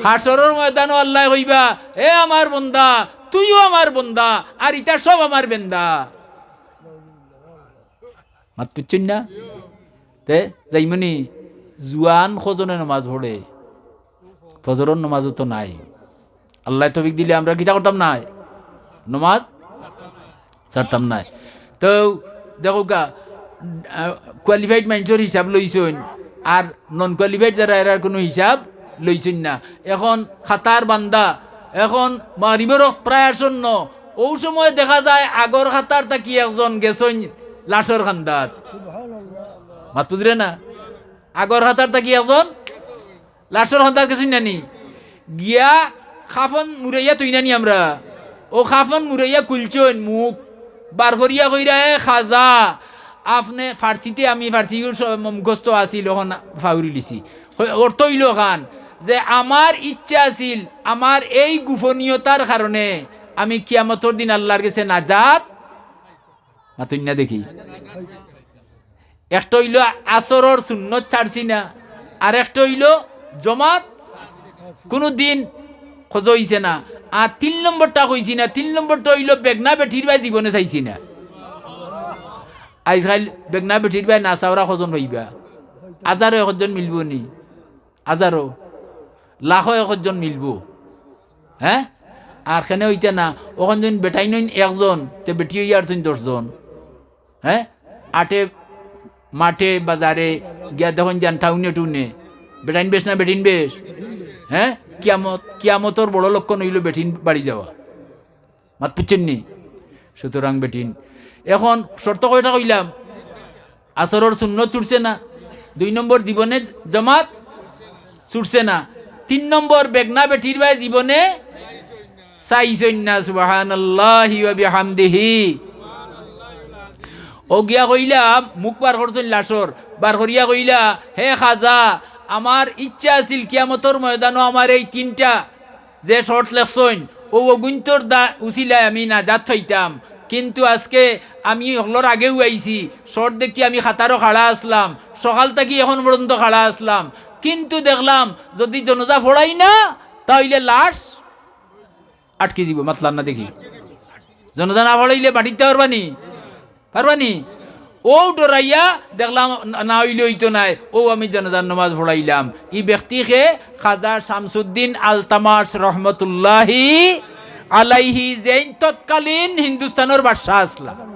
হাশরর ময়দানো আল্লায় কইবা, "এ আমার বন্দা, তুইও আমার বন্দা, আর ইতা সব আমার বেন্দা।" মাত বুঝছইন না? তে যাইমুনি, জুয়ান কজনে নমাজ পড়ে, ফজরর নমাজও তো নাই। আল্লায় তৌফিক দিলে আমরা কিতা করতাম নায়? নমাজ ছাড়তাম নায়। তো দেখউক্কা, আহ, qualified মানষর হিসাব লইছইন, আর non qualified যারা, এরার কুনু হিসাব লইছইন না। অখন কাতার বান্দা, অখন মাগরিবর অক্ত প্রায় আসন্ন, অউ সময় দেখা যায় আগর কাতার থাকি একজন গেছইন লাশর কান্দাত। মাত বুঝরে না? আগর কাতার থাকি একজন লাশর কান্দাত গেছইন না নি? গিয়া কাফন মুড়াইয়া থইন না নি আমরা? অউ কাফন মুড়াইয়া খুলছইন মুখ, বার করিয়া কইরা, "এ খাজা, আপনে ফার্সিতে," আমি ফার্সি স-, মুখস্থ আছিল, অখন ফাউরিলিছি। অর্থ অইলো অখান যে, "আমার ইচ্ছা আছিল, আমার এই গোপনীয়তার কারণে আমি কিয়ামতর দিন আল্লার গেছে নাজাত," মাতইন না দেখি। একটা অইলো আসরর সুন্নত ছাড়ছি না, আর একটা অইলো জমাত কুনু দিন খোঁজ অইছে না। আর তিন নম্বরটা কইছি না, তিন নম্বরটা অইলো বেগনা বেটির বায় জীবনে চাইছি না। আইজকাইল বেগনা বেটির বায় না চাওরা কজন পাইবা? হাজারো একজন মিলবো নি? হাজারো, লাখো একজন মিলবো। হ্যাঁ? আর কেনে অইতা না, অখন যুদি বেটাইন অইন একজন, তে বেটি অইয়া আরছইন দশজন। হ্যাঁ? আটে, মাঠে, বাজারে গিয়া দেখইন যান, টাউনে টুনে, বেটাইন বেশ না বেটিন বেশ? হ্যাঁ? কিয়ামত, কিয়ামতর বড় লক্ষণ অইলো বেটিন বাড়ি যাওয়া। মাত বুঝছইন নি? সুতরাং বেটিন, অখন শর্ত কয়টা কইলাম? আসরর সুন্নত ছুটছে না, দুই নম্বর জীবনে জমাত ছুটছে না, তিন নম্বর বেগনা বেটির বায় জীবনে চাইছইন না। সুবহানাল্লাহি ওয়া বিহামদিহি। অউ গিয়া কইলা, মুখ বার করছইন লাশর, বার করিয়া কইলা, "হে খাজা, আমার ইচ্ছা আছিল কিয়ামতর ময়দানো আমার এই তিনটা যে শর্ত লেখছইন, অউ অগুইন্তর দা-, উছিলায় আমি নাজাত পাইতাম। কিন্তু আজকে আমি হকলর আগেউ আইছি, শর্ত দেখি আমি কাতারো খাড়া আছলাম, সকাল থাকি অখন পর্যন্ত খাড়া আছলাম। কিন্তু দেখলাম যুদি জনাজা পড়াই না, তা অইলে লাশ আটকি যিবো।" মাতলাম না দেখি। জনাজা না পড়াইলে মাটিত উঠতা পারবা নি? পারবা নি? অউ ডরাইয়া দেখলাম না, না অইলে অইতো নায়, অউ আমি জনাজার নমাজ পড়াইলাম। ই ব্যক্তি কে? খাজা শামসুদ্দিন আলতামাশ রহমতুল্লাহি আলাইহি, যেইন তৎকালীন হিন্দুস্তানর বাদশা আছলা।